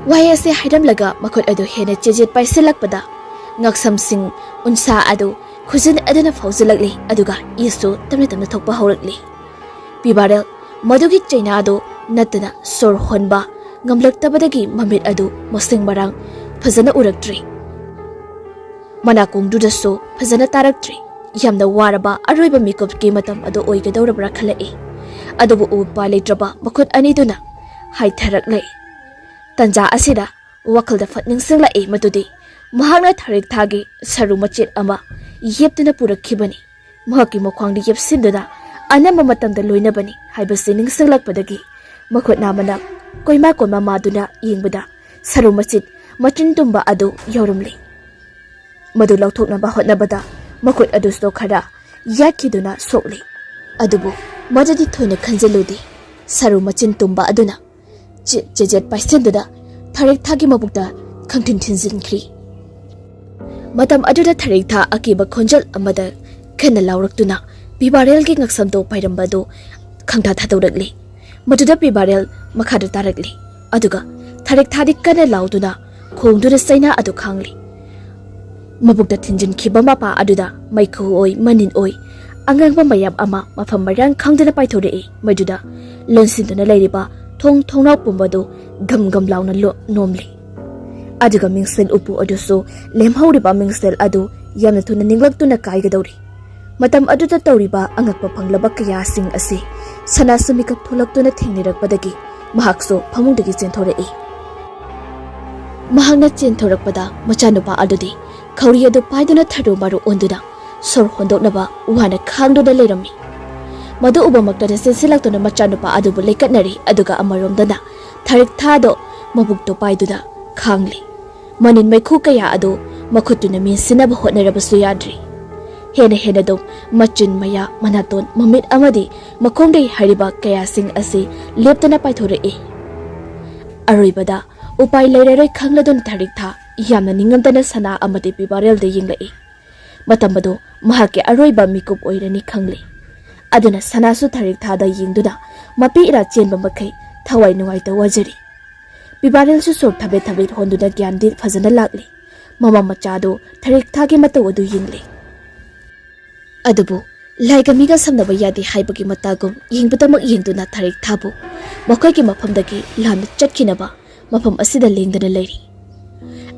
ꯋꯥꯍꯩ ꯑꯁꯤ ꯍꯥꯏꯔꯝꯂꯒ ꯃꯈꯨꯠ ꯑꯗꯨ ꯍꯦꯟꯅ ꯆꯦꯖꯦꯠ ꯄꯥꯏꯁꯤꯜꯂꯛꯄꯗ ꯉꯛꯁꯝꯁꯤꯡ ꯎꯟꯁꯥ ꯑꯗꯨ ꯈꯨꯖꯤꯟ ꯑꯗꯨꯅ ꯐꯥꯎꯖꯤꯜꯂꯛꯂꯤ, ꯑꯗꯨꯒ ꯏꯁꯨ ꯇꯞꯅ ꯇꯞꯅ ꯊꯣꯛꯄ ꯍꯧꯔꯛꯂꯤ꯫ ꯄꯤꯕꯥꯔꯦꯜ ꯃꯗꯨꯒꯤ ꯆꯩꯅꯥ ꯑꯗꯨ ꯅꯠꯇꯅ ꯁꯣꯔ ꯍꯣꯟꯕ ꯉꯝꯂꯛꯇꯕꯗꯒꯤ ꯃꯃꯤꯠ ꯑꯗꯨ ꯃꯁꯤꯡ ꯃꯔꯥꯡ ꯐꯖꯅ ꯎꯔꯛꯇ꯭ꯔꯤ꯫ ꯃꯅꯥꯀꯣꯡꯗꯨꯗꯁꯨ ꯐꯖꯅ ꯇꯥꯔꯛꯇ꯭ꯔꯤ꯫ ꯌꯥꯝꯅ ꯋꯥꯔꯕ ꯑꯔꯣꯏꯕ ꯃꯤꯀꯨꯞꯀꯤ ꯃꯇꯝ ꯑꯗꯨ ꯑꯣꯏꯒꯗꯧꯔꯕ꯭ꯔꯥ ꯈꯜꯂꯛꯏ꯫ ꯑꯗꯨꯕꯨ ꯎꯄꯥꯏ ꯂꯩꯇ꯭ꯔꯕ ꯃꯈꯨꯠ ꯑꯅꯤꯗꯨꯅ ꯍꯥꯏꯊꯔꯛꯂꯦ꯫ ꯇꯟꯖꯥ ꯑꯁꯤꯗ ꯋꯥꯈꯜꯗ ꯐꯠ ꯅꯤꯡꯁꯤꯡꯂꯛꯏ ꯃꯗꯨꯗꯤ ꯃꯍꯥꯛꯅ ꯊꯔꯤꯛꯊꯥꯒꯤ ꯁꯔꯨ ꯃꯆꯦꯠ ꯑꯃ ꯌꯦꯞꯇꯨꯅ ꯄꯨꯔꯛꯈꯤꯕꯅꯤ꯫ ꯃꯍꯥꯛꯀꯤ ꯃꯈ꯭ꯋꯥꯡꯗ ꯌꯦꯞꯁꯤꯟꯗꯨꯅ ꯑꯅꯝꯕ ꯃꯇꯝꯗ ꯂꯣꯏꯅꯕꯅꯤ ꯍꯥꯏꯕꯁꯤ ꯅꯤꯡꯁꯤꯡꯂꯛꯄꯗꯒꯤ ꯃꯈꯨꯠ ꯅꯥꯝꯃꯅ ꯀꯣꯏꯃꯥ ꯀꯣꯏꯃꯥ ꯃꯥꯗꯨꯅ ꯌꯦꯡꯕꯗ ꯁꯔꯨ ꯃꯆꯤꯠ ꯃꯆꯤꯟ ꯇꯨꯝꯕ ꯑꯗꯨ ꯌꯥꯎꯔꯝꯂꯤ꯫ ꯃꯗꯨ ꯂꯧꯊꯣꯛꯅꯕ ꯍꯣꯠꯅꯕꯗ ꯃꯈꯨꯠ ꯑꯗꯨꯁꯨ ꯈꯔ ꯌꯥꯠꯈꯤꯗꯨꯅ ꯁꯣꯛꯂꯤ꯫ ꯑꯗꯨꯕꯨ ꯃꯗꯨꯗꯤ ꯊꯣꯏꯅ ꯈꯟꯖꯤꯜꯂꯨꯗꯦ꯫ ꯁꯔꯨ ꯃꯆꯤꯟ ꯇꯨꯝꯕ ꯑꯗꯨꯅ ꯆꯦ-, ꯆꯦꯖꯦꯠ ꯄꯥꯏꯁꯤꯟꯗꯨꯅ ꯊꯔꯤꯛꯊꯥꯒꯤ ꯃꯕꯨꯛꯇ ꯈꯪꯊꯤꯟ ꯊꯤꯟꯖꯤꯟꯈ꯭ꯔꯤ꯫ ꯃꯇꯝ ꯑꯗꯨꯗ ꯊꯔꯤꯛꯊꯥ ꯑꯀꯤꯕ ꯈꯣꯟꯖꯦꯜ ꯑꯃꯗ ꯀꯟꯅ ꯂꯥꯎꯔꯛꯇꯨꯅ ꯄꯤꯕꯥꯔꯦꯜꯒꯤ ꯉꯛꯁꯝꯗꯣ ꯄꯥꯏꯔꯝꯕꯗꯨ ꯈꯪꯊꯥ ꯊꯥꯗꯣꯔꯛꯂꯤ꯫ ꯃꯗꯨꯗ ꯄꯤꯕꯥꯔꯦꯜ ꯃꯈꯥꯗ ꯇꯥꯔꯛꯂꯤ꯫ ꯑꯗꯨꯒ ꯊꯔꯤꯛꯊꯥꯗꯤ ꯀꯟꯅ ꯂꯥꯎꯗꯨꯅ ꯈꯣꯡꯗꯨꯅ ꯆꯩꯅꯥ ꯑꯗꯨ ꯈꯥꯡꯂꯤ꯫ ꯃꯕꯨꯛꯇ ꯊꯤꯟꯖꯤꯟꯈꯤꯕ ꯃꯄꯥ ꯑꯗꯨꯗ ꯃꯩꯈꯨ ꯑꯣꯏ, ꯃꯅꯤꯟ ꯑꯣꯏ, ꯑꯉꯥꯡꯕ ꯃꯌꯥꯝ ꯑꯃ ꯃꯐꯝ ꯃꯔꯥꯡ ꯈꯪꯗꯅ ꯄꯥꯏꯊꯣꯔꯛꯏ꯫ ꯃꯗꯨꯗ ꯂꯣꯟꯁꯤꯟꯗꯨꯅ ꯂꯩꯔꯤꯕ ꯊꯣꯡ ꯊꯣꯡꯅꯥꯎ ꯄꯨꯝꯕꯗꯨ ꯒꯝ ꯒꯝ ꯂꯥꯎꯅ ꯂꯣ-, ꯅꯣꯝꯂꯤ꯫ ꯑꯗꯨꯒ ꯃꯤꯡꯁꯦꯜ ꯎꯄꯨ ꯑꯗꯨꯁꯨ ꯂꯦꯝꯍꯧꯔꯤꯕ ꯃꯤꯡꯁꯦꯜ ꯑꯗꯨ ꯌꯥꯝꯅ ꯊꯨꯅ ꯅꯤꯡꯂꯛꯇꯨꯅ ꯀꯥꯏꯒꯗꯧꯔꯤ꯫ ꯃꯇꯝ ꯑꯗꯨꯗ ꯇꯧꯔꯤꯕ ꯑꯉꯛꯄ ꯐꯪꯂꯕ ꯀꯌꯥꯁꯤꯡ ꯑꯁꯤ ꯁꯅꯥꯁꯨ ꯃꯤꯀꯞ ꯊꯣꯛꯂꯛꯇꯨꯅ ꯊꯦꯡꯅꯔꯛꯄꯗꯒꯤ ꯃꯍꯥꯛꯁꯨ ꯐꯃꯨꯡꯗꯒꯤ ꯆꯦꯟꯊꯣꯔꯛꯏ꯫ ꯃꯍꯥꯛꯅ ꯆꯦꯟꯊꯣꯔꯛꯄꯗ ꯃꯆꯥꯅꯨꯄꯥ ꯑꯗꯨꯗꯤ ꯈꯧꯔꯤ ꯑꯗꯨ ꯄꯥꯏꯗꯨꯅ ꯊꯔꯨ ꯃꯔꯨ ꯑꯣꯟꯗꯨꯅ ꯁꯣꯔ ꯍꯣꯟꯗꯣꯛꯅꯕ ꯋꯥꯅ ꯈꯥꯡꯗꯨꯅ ꯂꯩꯔꯝꯃꯤ꯫ ꯃꯗꯨ ꯎꯕꯃꯛꯇꯗ ꯆꯦꯟꯁꯤꯜꯂꯛꯇꯨꯅ ꯃꯆꯥꯅꯨꯄꯥ ꯑꯗꯨꯕꯨ ꯂꯩꯀꯠꯅꯔꯤ, ꯑꯗꯨꯒ ꯑꯃꯔꯣꯝꯗꯅ ꯊꯔꯤꯛ ꯊꯥꯗꯣ ꯃꯕꯨꯛꯇꯣ ꯄꯥꯏꯗꯨꯅ ꯈꯥꯡꯂꯤ꯫ ꯃꯅꯤꯟ ꯃꯩꯈꯨ ꯀꯌꯥ ꯑꯗꯨ ꯃꯈꯨꯠꯇꯨꯅ ꯃꯦꯟꯁꯤꯟꯅꯕ ꯍꯣꯠꯅꯔꯕꯁꯨ ꯌꯥꯗ꯭ꯔꯤ꯫ ꯍꯦꯟꯅ ꯍꯦꯟꯅ ꯑꯗꯨꯝ ꯃꯆꯤꯟ ꯃꯌꯥ, ꯃꯅꯥꯇꯣꯟ, ꯃꯃꯤꯠ ꯑꯃꯗꯤ ꯃꯈꯣꯡꯗꯒꯤ ꯍꯥꯏꯔꯤꯕ ꯀꯌꯥꯁꯤꯡ ꯑꯁꯤ ꯂꯦꯞꯇꯅ ꯄꯥꯏꯊꯣꯔꯛꯏ꯫ ꯑꯔꯣꯏꯕꯗ ꯎꯄꯥꯏ ꯂꯩꯔꯔꯣꯏ ꯈꯪꯂꯗꯨꯅ ꯊꯔꯤꯛ ꯊꯥ ꯌꯥꯝꯅ ꯅꯤꯡꯉꯝꯗꯅ ꯁꯅꯥ ꯑꯃꯗꯤ ꯄꯤꯕꯥꯔꯦꯜꯗ ꯌꯦꯡꯂꯛꯏ꯫ ꯃꯇꯝ ꯑꯗꯨ ꯃꯍꯥꯛꯀꯤ ꯑꯔꯣꯏꯕ ꯃꯤꯀꯨꯞ ꯑꯣꯏꯔꯅꯤ ꯈꯪꯂꯦ꯫ ꯑꯗꯨꯅ ꯁꯅꯥꯁꯨ ꯊꯔꯤꯛ ꯊꯥꯗ ꯌꯦꯡꯗꯨꯅ ꯃꯄꯤ ꯏꯔꯥ ꯆꯦꯟꯕ ꯃꯈꯩ ꯊꯋꯥꯏ ꯅꯨꯡꯉꯥꯏꯇ ꯋꯥꯖꯔꯤ꯫ ꯄꯤꯕꯥꯔꯦꯜꯁꯨ ꯁꯣꯔ ꯊꯕꯦꯠ ꯊꯕꯦꯠ ꯍꯣꯟꯗꯨꯅ ꯒ꯭ꯌꯥꯟꯗꯤ ꯐꯖꯅ ꯂꯥꯛꯂꯤ꯫ ꯃꯃꯥ ꯃꯆꯥꯗꯨ ꯊꯔꯤꯛ ꯊꯥꯒꯤ ꯃꯇꯧ ꯑꯗꯨ ꯌꯦꯡꯂꯤ꯫ ꯑꯗꯨꯕꯨ ꯂꯥꯏꯒ ꯃꯤꯒ ꯁꯝꯅꯕ ꯌꯥꯗꯦ ꯍꯥꯏꯕꯒꯤ ꯃꯇꯥꯒꯨꯝ ꯌꯦꯡꯕꯗꯃꯛ ꯌꯦꯡꯗꯨꯅ ꯊꯔꯤꯛ ꯊꯥꯕꯨ ꯃꯈꯣꯏꯒꯤ ꯃꯐꯝꯗꯒꯤ ꯂꯥꯞꯅ ꯆꯠꯈꯤꯅꯕ ꯃꯐꯝ ꯑꯁꯤꯗ ꯂꯦꯡꯗꯅ ꯂꯩꯔꯤ꯫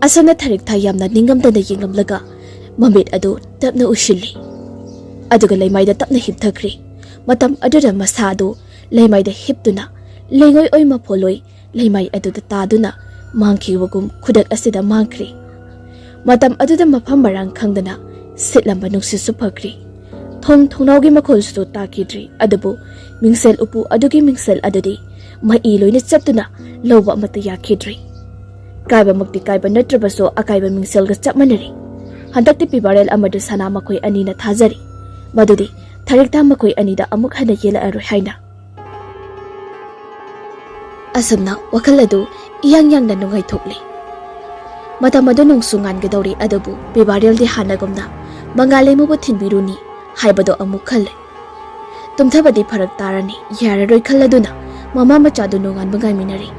ꯑꯁꯨꯝꯅ ꯊꯔꯤꯛ ꯊꯥ ꯌꯥꯝꯅ ꯅꯤꯡꯉꯝꯗꯅ ꯌꯦꯡꯂꯝꯂꯒ ꯃꯃꯤꯠ ꯑꯗꯨ ꯇꯞꯅ ꯎꯏꯁꯤꯜꯂꯤ꯫ ꯑꯗꯨꯒ ꯂꯩꯃꯥꯏꯗ ꯇꯞꯅ ꯍꯤꯞꯊꯈ꯭ꯔꯦ꯫ ꯃꯇꯝ ꯑꯗꯨꯗ ꯃꯁꯥ ꯑꯗꯨ ꯂꯩꯃꯥꯏꯗ ꯍꯤꯞꯇꯨꯅ ꯂꯩꯉꯣꯏ ꯑꯣꯏ ꯃꯐꯣꯜꯂꯣꯏ ꯂꯩꯃꯥꯏ ꯑꯗꯨꯗ ꯇꯥꯗꯨꯅ ꯃꯥꯡꯈꯤꯕꯒꯨꯝ ꯈꯨꯗꯛ ꯑꯁꯤꯗ ꯃꯥꯡꯈ꯭ꯔꯦ꯫ ꯃꯇꯝ ꯑꯗꯨꯗ ꯃꯐꯝ ꯃꯔꯥꯡ ꯈꯪꯗꯅ ꯁꯤꯠꯂꯝꯕ ꯅꯨꯡꯁꯤꯠꯁꯨ ꯐꯈ꯭ꯔꯦ꯫ ꯊꯣꯡ ꯊꯣꯡꯅꯥꯎꯒꯤ ꯃꯈꯣꯜꯁꯨ ꯇꯥꯈꯤꯗ꯭ꯔꯦ, ꯑꯗꯨꯕꯨ ꯃꯤꯡꯁꯦꯜ ꯎꯄꯨ ꯑꯗꯨꯒꯤ ꯃꯤꯡꯁꯦꯜ ꯑꯗꯨꯗꯤ ꯃꯍꯤ ꯂꯣꯏꯅ ꯆꯠꯇꯨꯅ ꯂꯧꯕ ꯑꯃꯠꯇ ꯌꯥꯈꯤꯗ꯭ꯔꯦ꯫ ꯀꯥꯏꯕꯃꯛꯇꯤ ꯀꯥꯏꯕ ꯅꯠꯇ꯭ꯔꯕꯁꯨ ꯑꯀꯥꯏꯕ ꯃꯤꯡꯁꯦꯜꯒ ꯆꯞ ꯃꯥꯟꯅꯔꯦ꯫ ꯍꯟꯗꯛꯇꯤ ꯄꯤꯕꯥꯔꯦꯜ ꯑꯃꯗꯤ ꯁꯅꯥ ꯃꯈꯣꯏ ꯑꯅꯤꯅ ꯊꯥꯖꯔꯤ ꯃꯗꯨꯗꯤ ꯊꯔꯤꯛ ꯊꯥ ꯃꯈꯣꯏ ꯑꯅꯤꯗ ꯑꯃꯨꯛ ꯍꯟꯅ ꯌꯦꯜꯂꯛꯑꯔꯣꯏ ꯍꯥꯏꯅ꯫ ꯑꯁꯨꯝꯅ ꯋꯥꯈꯜ ꯑꯗꯨ ꯏꯌꯥꯡ ꯌꯥꯡꯅ ꯅꯨꯡꯉꯥꯏꯊꯣꯛꯂꯤ꯫ ꯃꯇꯝ ꯑꯗꯨ ꯅꯣꯡꯁꯨ ꯉꯥꯟꯒꯗꯧꯔꯤ, ꯑꯗꯨꯕꯨ ꯄꯤꯕꯥꯔꯦꯜꯗꯤ ꯍꯥꯟꯅꯒꯨꯝꯅ ꯃꯉꯥꯜ ꯂꯩꯃꯕꯨ ꯊꯤꯟꯕꯤꯔꯨꯅꯤ ꯍꯥꯏꯕꯗꯣ ꯑꯃꯨꯛ ꯈꯜꯂꯦ꯫ ꯇꯨꯝꯊꯕꯗꯤ ꯐꯔꯛ ꯇꯥꯔꯅꯤ, ꯌꯥꯔꯔꯣꯏ ꯈꯜꯂꯗꯨꯅ ꯃꯃꯥ ꯃꯆꯥꯗꯨ ꯅꯣꯡꯉꯥꯟꯕ ꯉꯥꯏꯃꯤꯟꯅꯔꯤ꯫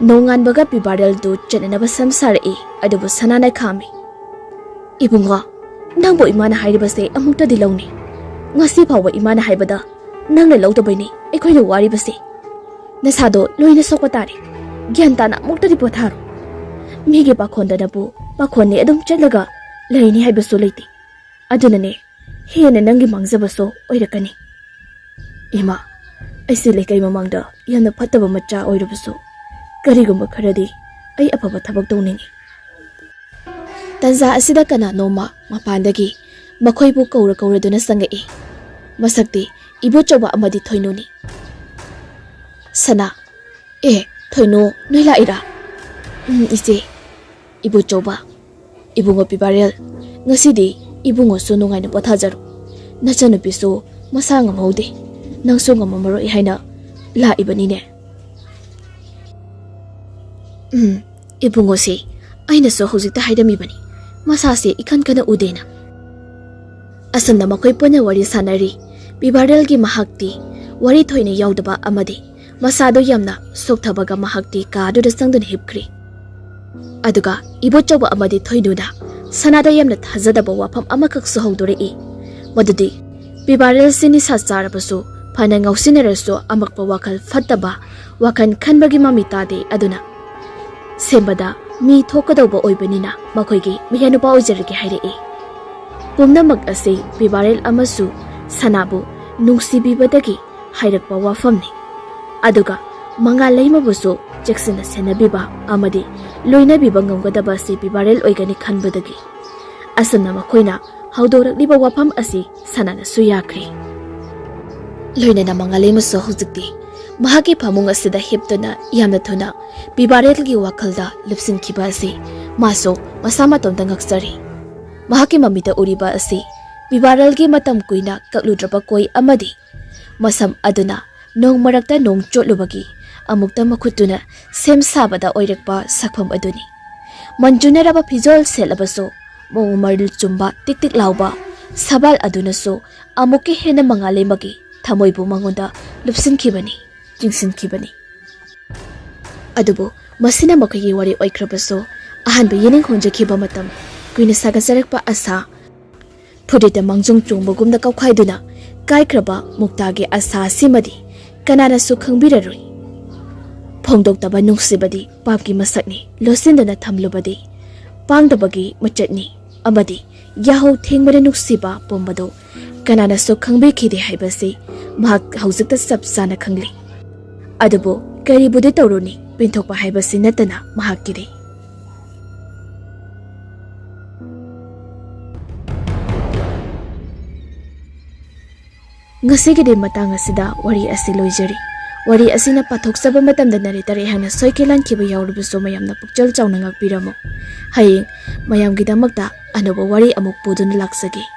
ꯅꯣꯡꯉꯥꯟꯕꯒ ꯄꯤꯕꯥꯔꯦꯜꯗꯨ ꯆꯠꯅꯅꯕ ꯁꯦꯝ ꯁꯥꯔꯛꯏ, ꯑꯗꯨꯕꯨ ꯁꯅꯥꯅ ꯈꯥꯝꯃꯤ꯫ "ꯏꯕꯨꯡꯉꯣ, ꯅꯪꯕꯨ ꯏꯃꯥꯅ ꯍꯥꯏꯔꯤꯕꯁꯦ ꯑꯃꯨꯛꯇꯗꯤ ꯂꯧꯅꯤ꯫ ꯉꯁꯤ ꯐꯥꯎꯕ ꯏꯃꯥꯅ ꯍꯥꯏꯕꯗ ꯅꯪꯅ ꯂꯧꯗꯕꯩꯅꯤ ꯑꯩꯈꯣꯏꯅ ꯋꯥꯔꯤꯕꯁꯦ꯫ ꯅꯁꯥꯗꯣ ꯂꯣꯏꯅ ꯁꯣꯛꯄ ꯇꯥꯔꯦ꯫ ꯒ꯭ꯌꯥꯟ ꯇꯥꯅ ꯑꯃꯨꯛꯇꯗꯤ ꯄꯣꯊꯥꯔꯣ꯫ ꯃꯤꯒꯤ ꯄꯥꯈꯣꯟꯗꯅꯕꯨ ꯄꯥꯈꯣꯟꯅꯤ ꯑꯗꯨꯝ ꯆꯠꯂꯒ ꯂꯩꯅꯤ ꯍꯥꯏꯕꯁꯨ ꯂꯩꯇꯦ꯫ ꯑꯗꯨꯅꯅꯦ, ꯍꯦꯟꯅ ꯅꯪꯒꯤ ꯃꯥꯡꯖꯕꯁꯨ ꯑꯣꯏꯔꯛꯀꯅꯤ꯫ ꯏꯃꯥ, ꯑꯩꯁꯦ ꯂꯩꯀꯥꯏ ꯃꯃꯥꯡꯗ ꯌꯥꯝꯅ ꯐꯠꯇꯕ ꯃꯆꯥ ꯑꯣꯏꯔꯕꯁꯨ, ꯀꯔꯤꯒꯨꯝꯕ ꯈꯔꯗꯤ ꯑꯩ ꯑꯐꯕ ꯊꯕꯛ ꯇꯧꯅꯤꯡꯏ꯫ ꯇꯟꯖꯥ ꯑꯁꯤꯗ ꯀꯅꯥꯅꯣꯝꯃ ꯃꯄꯥꯟꯗꯒꯤ ꯃꯈꯣꯏꯕꯨ ꯀꯧꯔ ꯀꯧꯔꯗꯨꯅ ꯆꯪꯉꯛꯏ꯫ ꯃꯁꯛꯇꯤ ꯏꯕꯣꯆꯧꯕ ꯑꯃꯗꯤ ꯊꯣꯏꯅꯨꯅꯤ꯫ "ꯁꯅꯥ, ꯑꯦ, ꯊꯣꯏꯅꯨ, ꯅꯣꯏ ꯂꯥꯛꯏꯔꯥ?" "ꯎꯝ, ꯏꯆꯦ꯫" "ꯏꯕꯣꯆꯧꯕ, ꯏꯕꯨꯡꯉꯣ ꯄꯤꯕꯥꯔꯦꯜ, ꯉꯁꯤꯗꯤ ꯏꯕꯨꯡꯉꯣꯁꯨ ꯅꯨꯡꯉꯥꯏꯅ ꯄꯣꯊꯥꯖꯔꯣ꯫ ꯅꯆꯟꯅꯨꯄꯤꯁꯨ ꯃꯁꯥ ꯉꯝꯍꯧꯗꯦ, ꯅꯪꯁꯨ ꯉꯝꯃꯝꯃꯔꯣꯏ ꯍꯥꯏꯅ ꯂꯥꯛꯏꯕꯅꯤꯅꯦ꯫" "ꯎꯝ, ꯏꯕꯨꯡꯉꯣꯁꯦ ꯑꯩꯅꯁꯨ ꯍꯧꯖꯤꯛꯇ ꯍꯥꯏꯔꯝꯃꯤꯕꯅꯤ, ꯃꯁꯥꯁꯦ ꯏꯈꯟ ꯈꯟꯅ ꯎꯗꯦꯅ꯫" ꯑꯁꯨꯝꯅ ꯃꯈꯣꯏ ꯄꯨꯟꯅ ꯋꯥꯔꯤ ꯁꯥꯟꯅꯔꯤ꯫ ꯄꯤꯕꯥꯔꯦꯜꯒꯤ ꯃꯍꯥꯛꯇꯤ ꯋꯥꯔꯤ ꯊꯣꯏꯅ ꯌꯥꯎꯗꯕ ꯑꯃꯗꯤ ꯃꯁꯥꯗꯨ ꯌꯥꯝꯅ ꯁꯣꯛꯊꯕꯒ ꯃꯍꯥꯛꯇꯤ ꯀꯥꯗꯨꯗ ꯆꯪꯗꯨꯅ ꯍꯤꯞꯈ꯭ꯔꯦ꯫ ꯑꯗꯨꯒ ꯏꯕꯣꯆꯧꯕ ꯑꯃꯗꯤ ꯊꯣꯏꯅꯨꯅ ꯁꯅꯥꯗ ꯌꯥꯝꯅ ꯊꯥꯖꯗꯕ ꯋꯥꯐꯝ ꯑꯃꯈꯛꯁꯨ ꯍꯧꯗꯣꯔꯛꯏ, ꯃꯗꯨꯗꯤ ꯄꯤꯕꯥꯔꯦꯜꯁꯤ ꯅꯤꯁꯥ ꯆꯥꯔꯕꯁꯨ, ꯐꯅ ꯉꯥꯎꯁꯤꯟꯅꯔꯁꯨ, ꯑꯃꯛꯄ ꯋꯥꯈꯜ ꯐꯠꯇꯕ ꯋꯥꯈꯜ ꯈꯟꯕꯒꯤ ꯃꯃꯤ ꯇꯥꯗꯦ꯫ ꯑꯗꯨꯅ ꯁꯦꯝꯕꯗ ꯃꯤ ꯊꯣꯛꯀꯗꯧꯕ ꯑꯣꯏꯕꯅꯤꯅ ꯃꯈꯣꯏꯒꯤ ꯃꯌꯥꯅꯨꯄꯥ ꯑꯣꯏꯖꯔꯒꯦ ꯍꯥꯏꯔꯛꯏ꯫ ꯄꯨꯝꯅꯃꯛ ꯑꯁꯤ ꯄꯤꯕꯥꯔꯦꯜ ꯑꯃꯁꯨ ꯁꯅꯥꯕꯨ ꯅꯨꯡꯁꯤꯕꯤꯕꯗꯒꯤ ꯍꯥꯏꯔꯛꯄ ꯋꯥꯐꯝꯅꯤ꯫ ꯑꯗꯨꯒ ꯃꯉꯥꯜ ꯂꯩꯃꯕꯨꯁꯨ ꯆꯦꯛꯁꯤꯟꯅ ꯁꯦꯟꯅꯕꯤꯕ ꯑꯃꯗꯤ ꯂꯣꯏꯅꯕꯤꯕ ꯉꯝꯒꯗꯕ ꯑꯁꯤ ꯄꯤꯕꯥꯔꯦꯜ ꯑꯣꯏꯒꯅꯤ ꯈꯟꯕꯗꯒꯤ ꯑꯁꯨꯝꯅ ꯃꯈꯣꯏꯅ ꯍꯧꯗꯣꯔꯛꯂꯤꯕ ꯋꯥꯐꯝ ꯑꯁꯤ ꯁꯅꯥꯅꯁꯨ ꯌꯥꯈ꯭ꯔꯦ꯫ ꯂꯣꯏꯅꯅ ꯃꯉꯥꯜ ꯂꯩꯃꯁꯨ ꯍꯧꯖꯤꯛꯇꯤ ꯃꯍꯥꯛꯀꯤ ꯐꯃꯨꯡ ꯑꯁꯤꯗ ꯍꯤꯞꯇꯨꯅ ꯌꯥꯝꯅ ꯊꯨꯅ ꯄꯤꯕꯥꯔꯦꯜꯒꯤ ꯋꯥꯈꯜꯗ ꯂꯨꯞꯁꯤꯟꯈꯤꯕ ꯑꯁꯤ ꯃꯥꯁꯨ ꯃꯁꯥ ꯃꯇꯣꯝꯇ ꯉꯛꯆꯔꯤ꯫ ꯃꯍꯥꯛꯀꯤ ꯃꯃꯤꯠꯇ ꯎꯔꯤꯕ ꯑꯁꯤ ꯄꯤꯕꯥꯔꯦꯜꯒꯤ ꯃꯇꯝ ꯀꯨꯏꯅ ꯀꯛꯂꯨꯗ꯭ꯔꯕ ꯀꯣꯏ ꯑꯃꯗꯤ ꯃꯁꯝ ꯑꯗꯨꯅ ꯅꯣꯡ ꯃꯔꯛꯇ ꯅꯣꯡ ꯆꯣꯠꯂꯨꯕꯒꯤ ꯑꯃꯨꯛꯇ ꯃꯈꯨꯠꯇꯨꯅ ꯁꯦꯝ ꯁꯥꯕꯗ ꯑꯣꯏꯔꯛꯄ ꯁꯛꯐꯝ ꯑꯗꯨꯅꯤ꯫ ꯃꯟꯖꯨꯅꯔꯕ ꯐꯤꯖꯣꯜ ꯁꯦꯠꯂꯕꯁꯨ ꯃꯑꯣꯡ ꯃꯔꯤꯜ ꯆꯨꯝꯕ ꯇꯤꯛ ꯇꯤꯛ ꯂꯥꯎꯕ ꯁꯕꯥꯜ ꯑꯗꯨꯅꯁꯨ ꯑꯃꯨꯛꯀ ꯍꯦꯟꯅ ꯃꯉꯥꯜ ꯂꯩꯃꯒꯤ ꯊꯃꯣꯏꯕꯨ ꯃꯉꯣꯟꯗ ꯂꯨꯞꯁꯤꯟꯈꯤꯕꯅꯤ, ꯆꯤꯡꯁꯤꯟꯈꯤꯕꯅꯤ꯫ ꯑꯗꯨꯕꯨ ꯃꯁꯤꯅ ꯃꯈꯣꯏꯒꯤ ꯋꯥꯔꯤ ꯑꯣꯏꯈ꯭ꯔꯕꯁꯨ, ꯑꯍꯥꯟꯕ ꯌꯦꯅꯤꯡ ꯍꯣꯡꯖꯈꯤꯕ ꯃꯇꯝ, ꯀꯨꯏꯅ ꯁꯥꯒꯠꯆꯔꯛꯄ ꯑꯁꯥ, ꯐꯨꯔꯤꯠꯇ ꯃꯥꯡꯖꯧ ꯆꯣꯡꯕꯒꯨꯝꯅ ꯀꯥꯎꯈꯥꯏꯗꯨꯅ ꯀꯥꯏꯈ꯭ꯔꯕ ꯃꯨꯛꯇꯥꯒꯤ ꯑꯁꯥ ꯑꯁꯤꯃꯗꯤ ꯀꯅꯥꯅꯁꯨ ꯈꯪꯕꯤꯔꯔꯣꯏ꯫ ꯐꯣꯡꯗꯣꯛꯇꯕ ꯅꯨꯡꯁꯤꯕꯗꯤ ꯄꯥꯞꯀꯤ ꯃꯁꯛꯅꯤ, ꯂꯣꯠꯁꯤꯟꯗꯅ ꯊꯝꯂꯨꯕꯗꯤ ꯄꯥꯡꯗꯕꯒꯤ ꯃꯆꯠꯅꯤ, ꯑꯃꯗꯤ ꯌꯥꯍꯧ ꯊꯦꯡꯕꯅ ꯅꯨꯡꯁꯤꯕ ꯄꯣꯝꯕꯗꯨ ꯀꯅꯥꯅꯁꯨ ꯈꯪꯕꯤꯈꯤꯗꯦ ꯍꯥꯏꯕꯁꯤ ꯃꯍꯥꯛ ꯍꯧꯖꯤꯛꯇ ꯆꯞ ꯆꯥꯅ ꯈꯪꯂꯤ꯫ ꯑꯗꯨꯕꯨ ꯀꯔꯤꯕꯨꯗꯤ ꯇꯧꯔꯨꯅꯤ, ꯄꯦꯟꯊꯣꯛꯄ ꯍꯥꯏꯕꯁꯤ ꯅꯠꯇꯅ ꯃꯍꯥꯛꯀꯤꯗꯤ꯫ ꯉꯁꯤꯒꯤꯗꯤ ꯃꯇꯥꯡ ꯑꯁꯤꯗ ꯋꯥꯔꯤ ꯑꯁꯤ ꯂꯣꯏꯖꯔꯤ꯫ ꯋꯥꯔꯤ ꯑꯁꯤꯅ ꯄꯥꯊꯣꯛꯆꯕ ꯃꯇꯝꯗ ꯅꯥꯔꯦꯇꯔ ꯑꯩꯍꯥꯛꯅ ꯁꯣꯏꯈꯤ ꯂꯥꯟꯈꯤꯕ ꯌꯥꯎꯔꯕꯁꯨ ꯃꯌꯥꯝꯅ ꯄꯨꯛꯆꯦꯜ ꯆꯥꯎꯅ ꯉꯥꯛꯄꯤꯔꯝꯃꯨ꯫ ꯍꯌꯦꯡ ꯃꯌꯥꯝꯒꯤꯗꯃꯛꯇ ꯑꯅꯧꯕ ꯋꯥꯔꯤ ꯑꯃꯨꯛ ꯄꯨꯗꯨꯅ ꯂꯥꯛꯆꯒꯦ꯫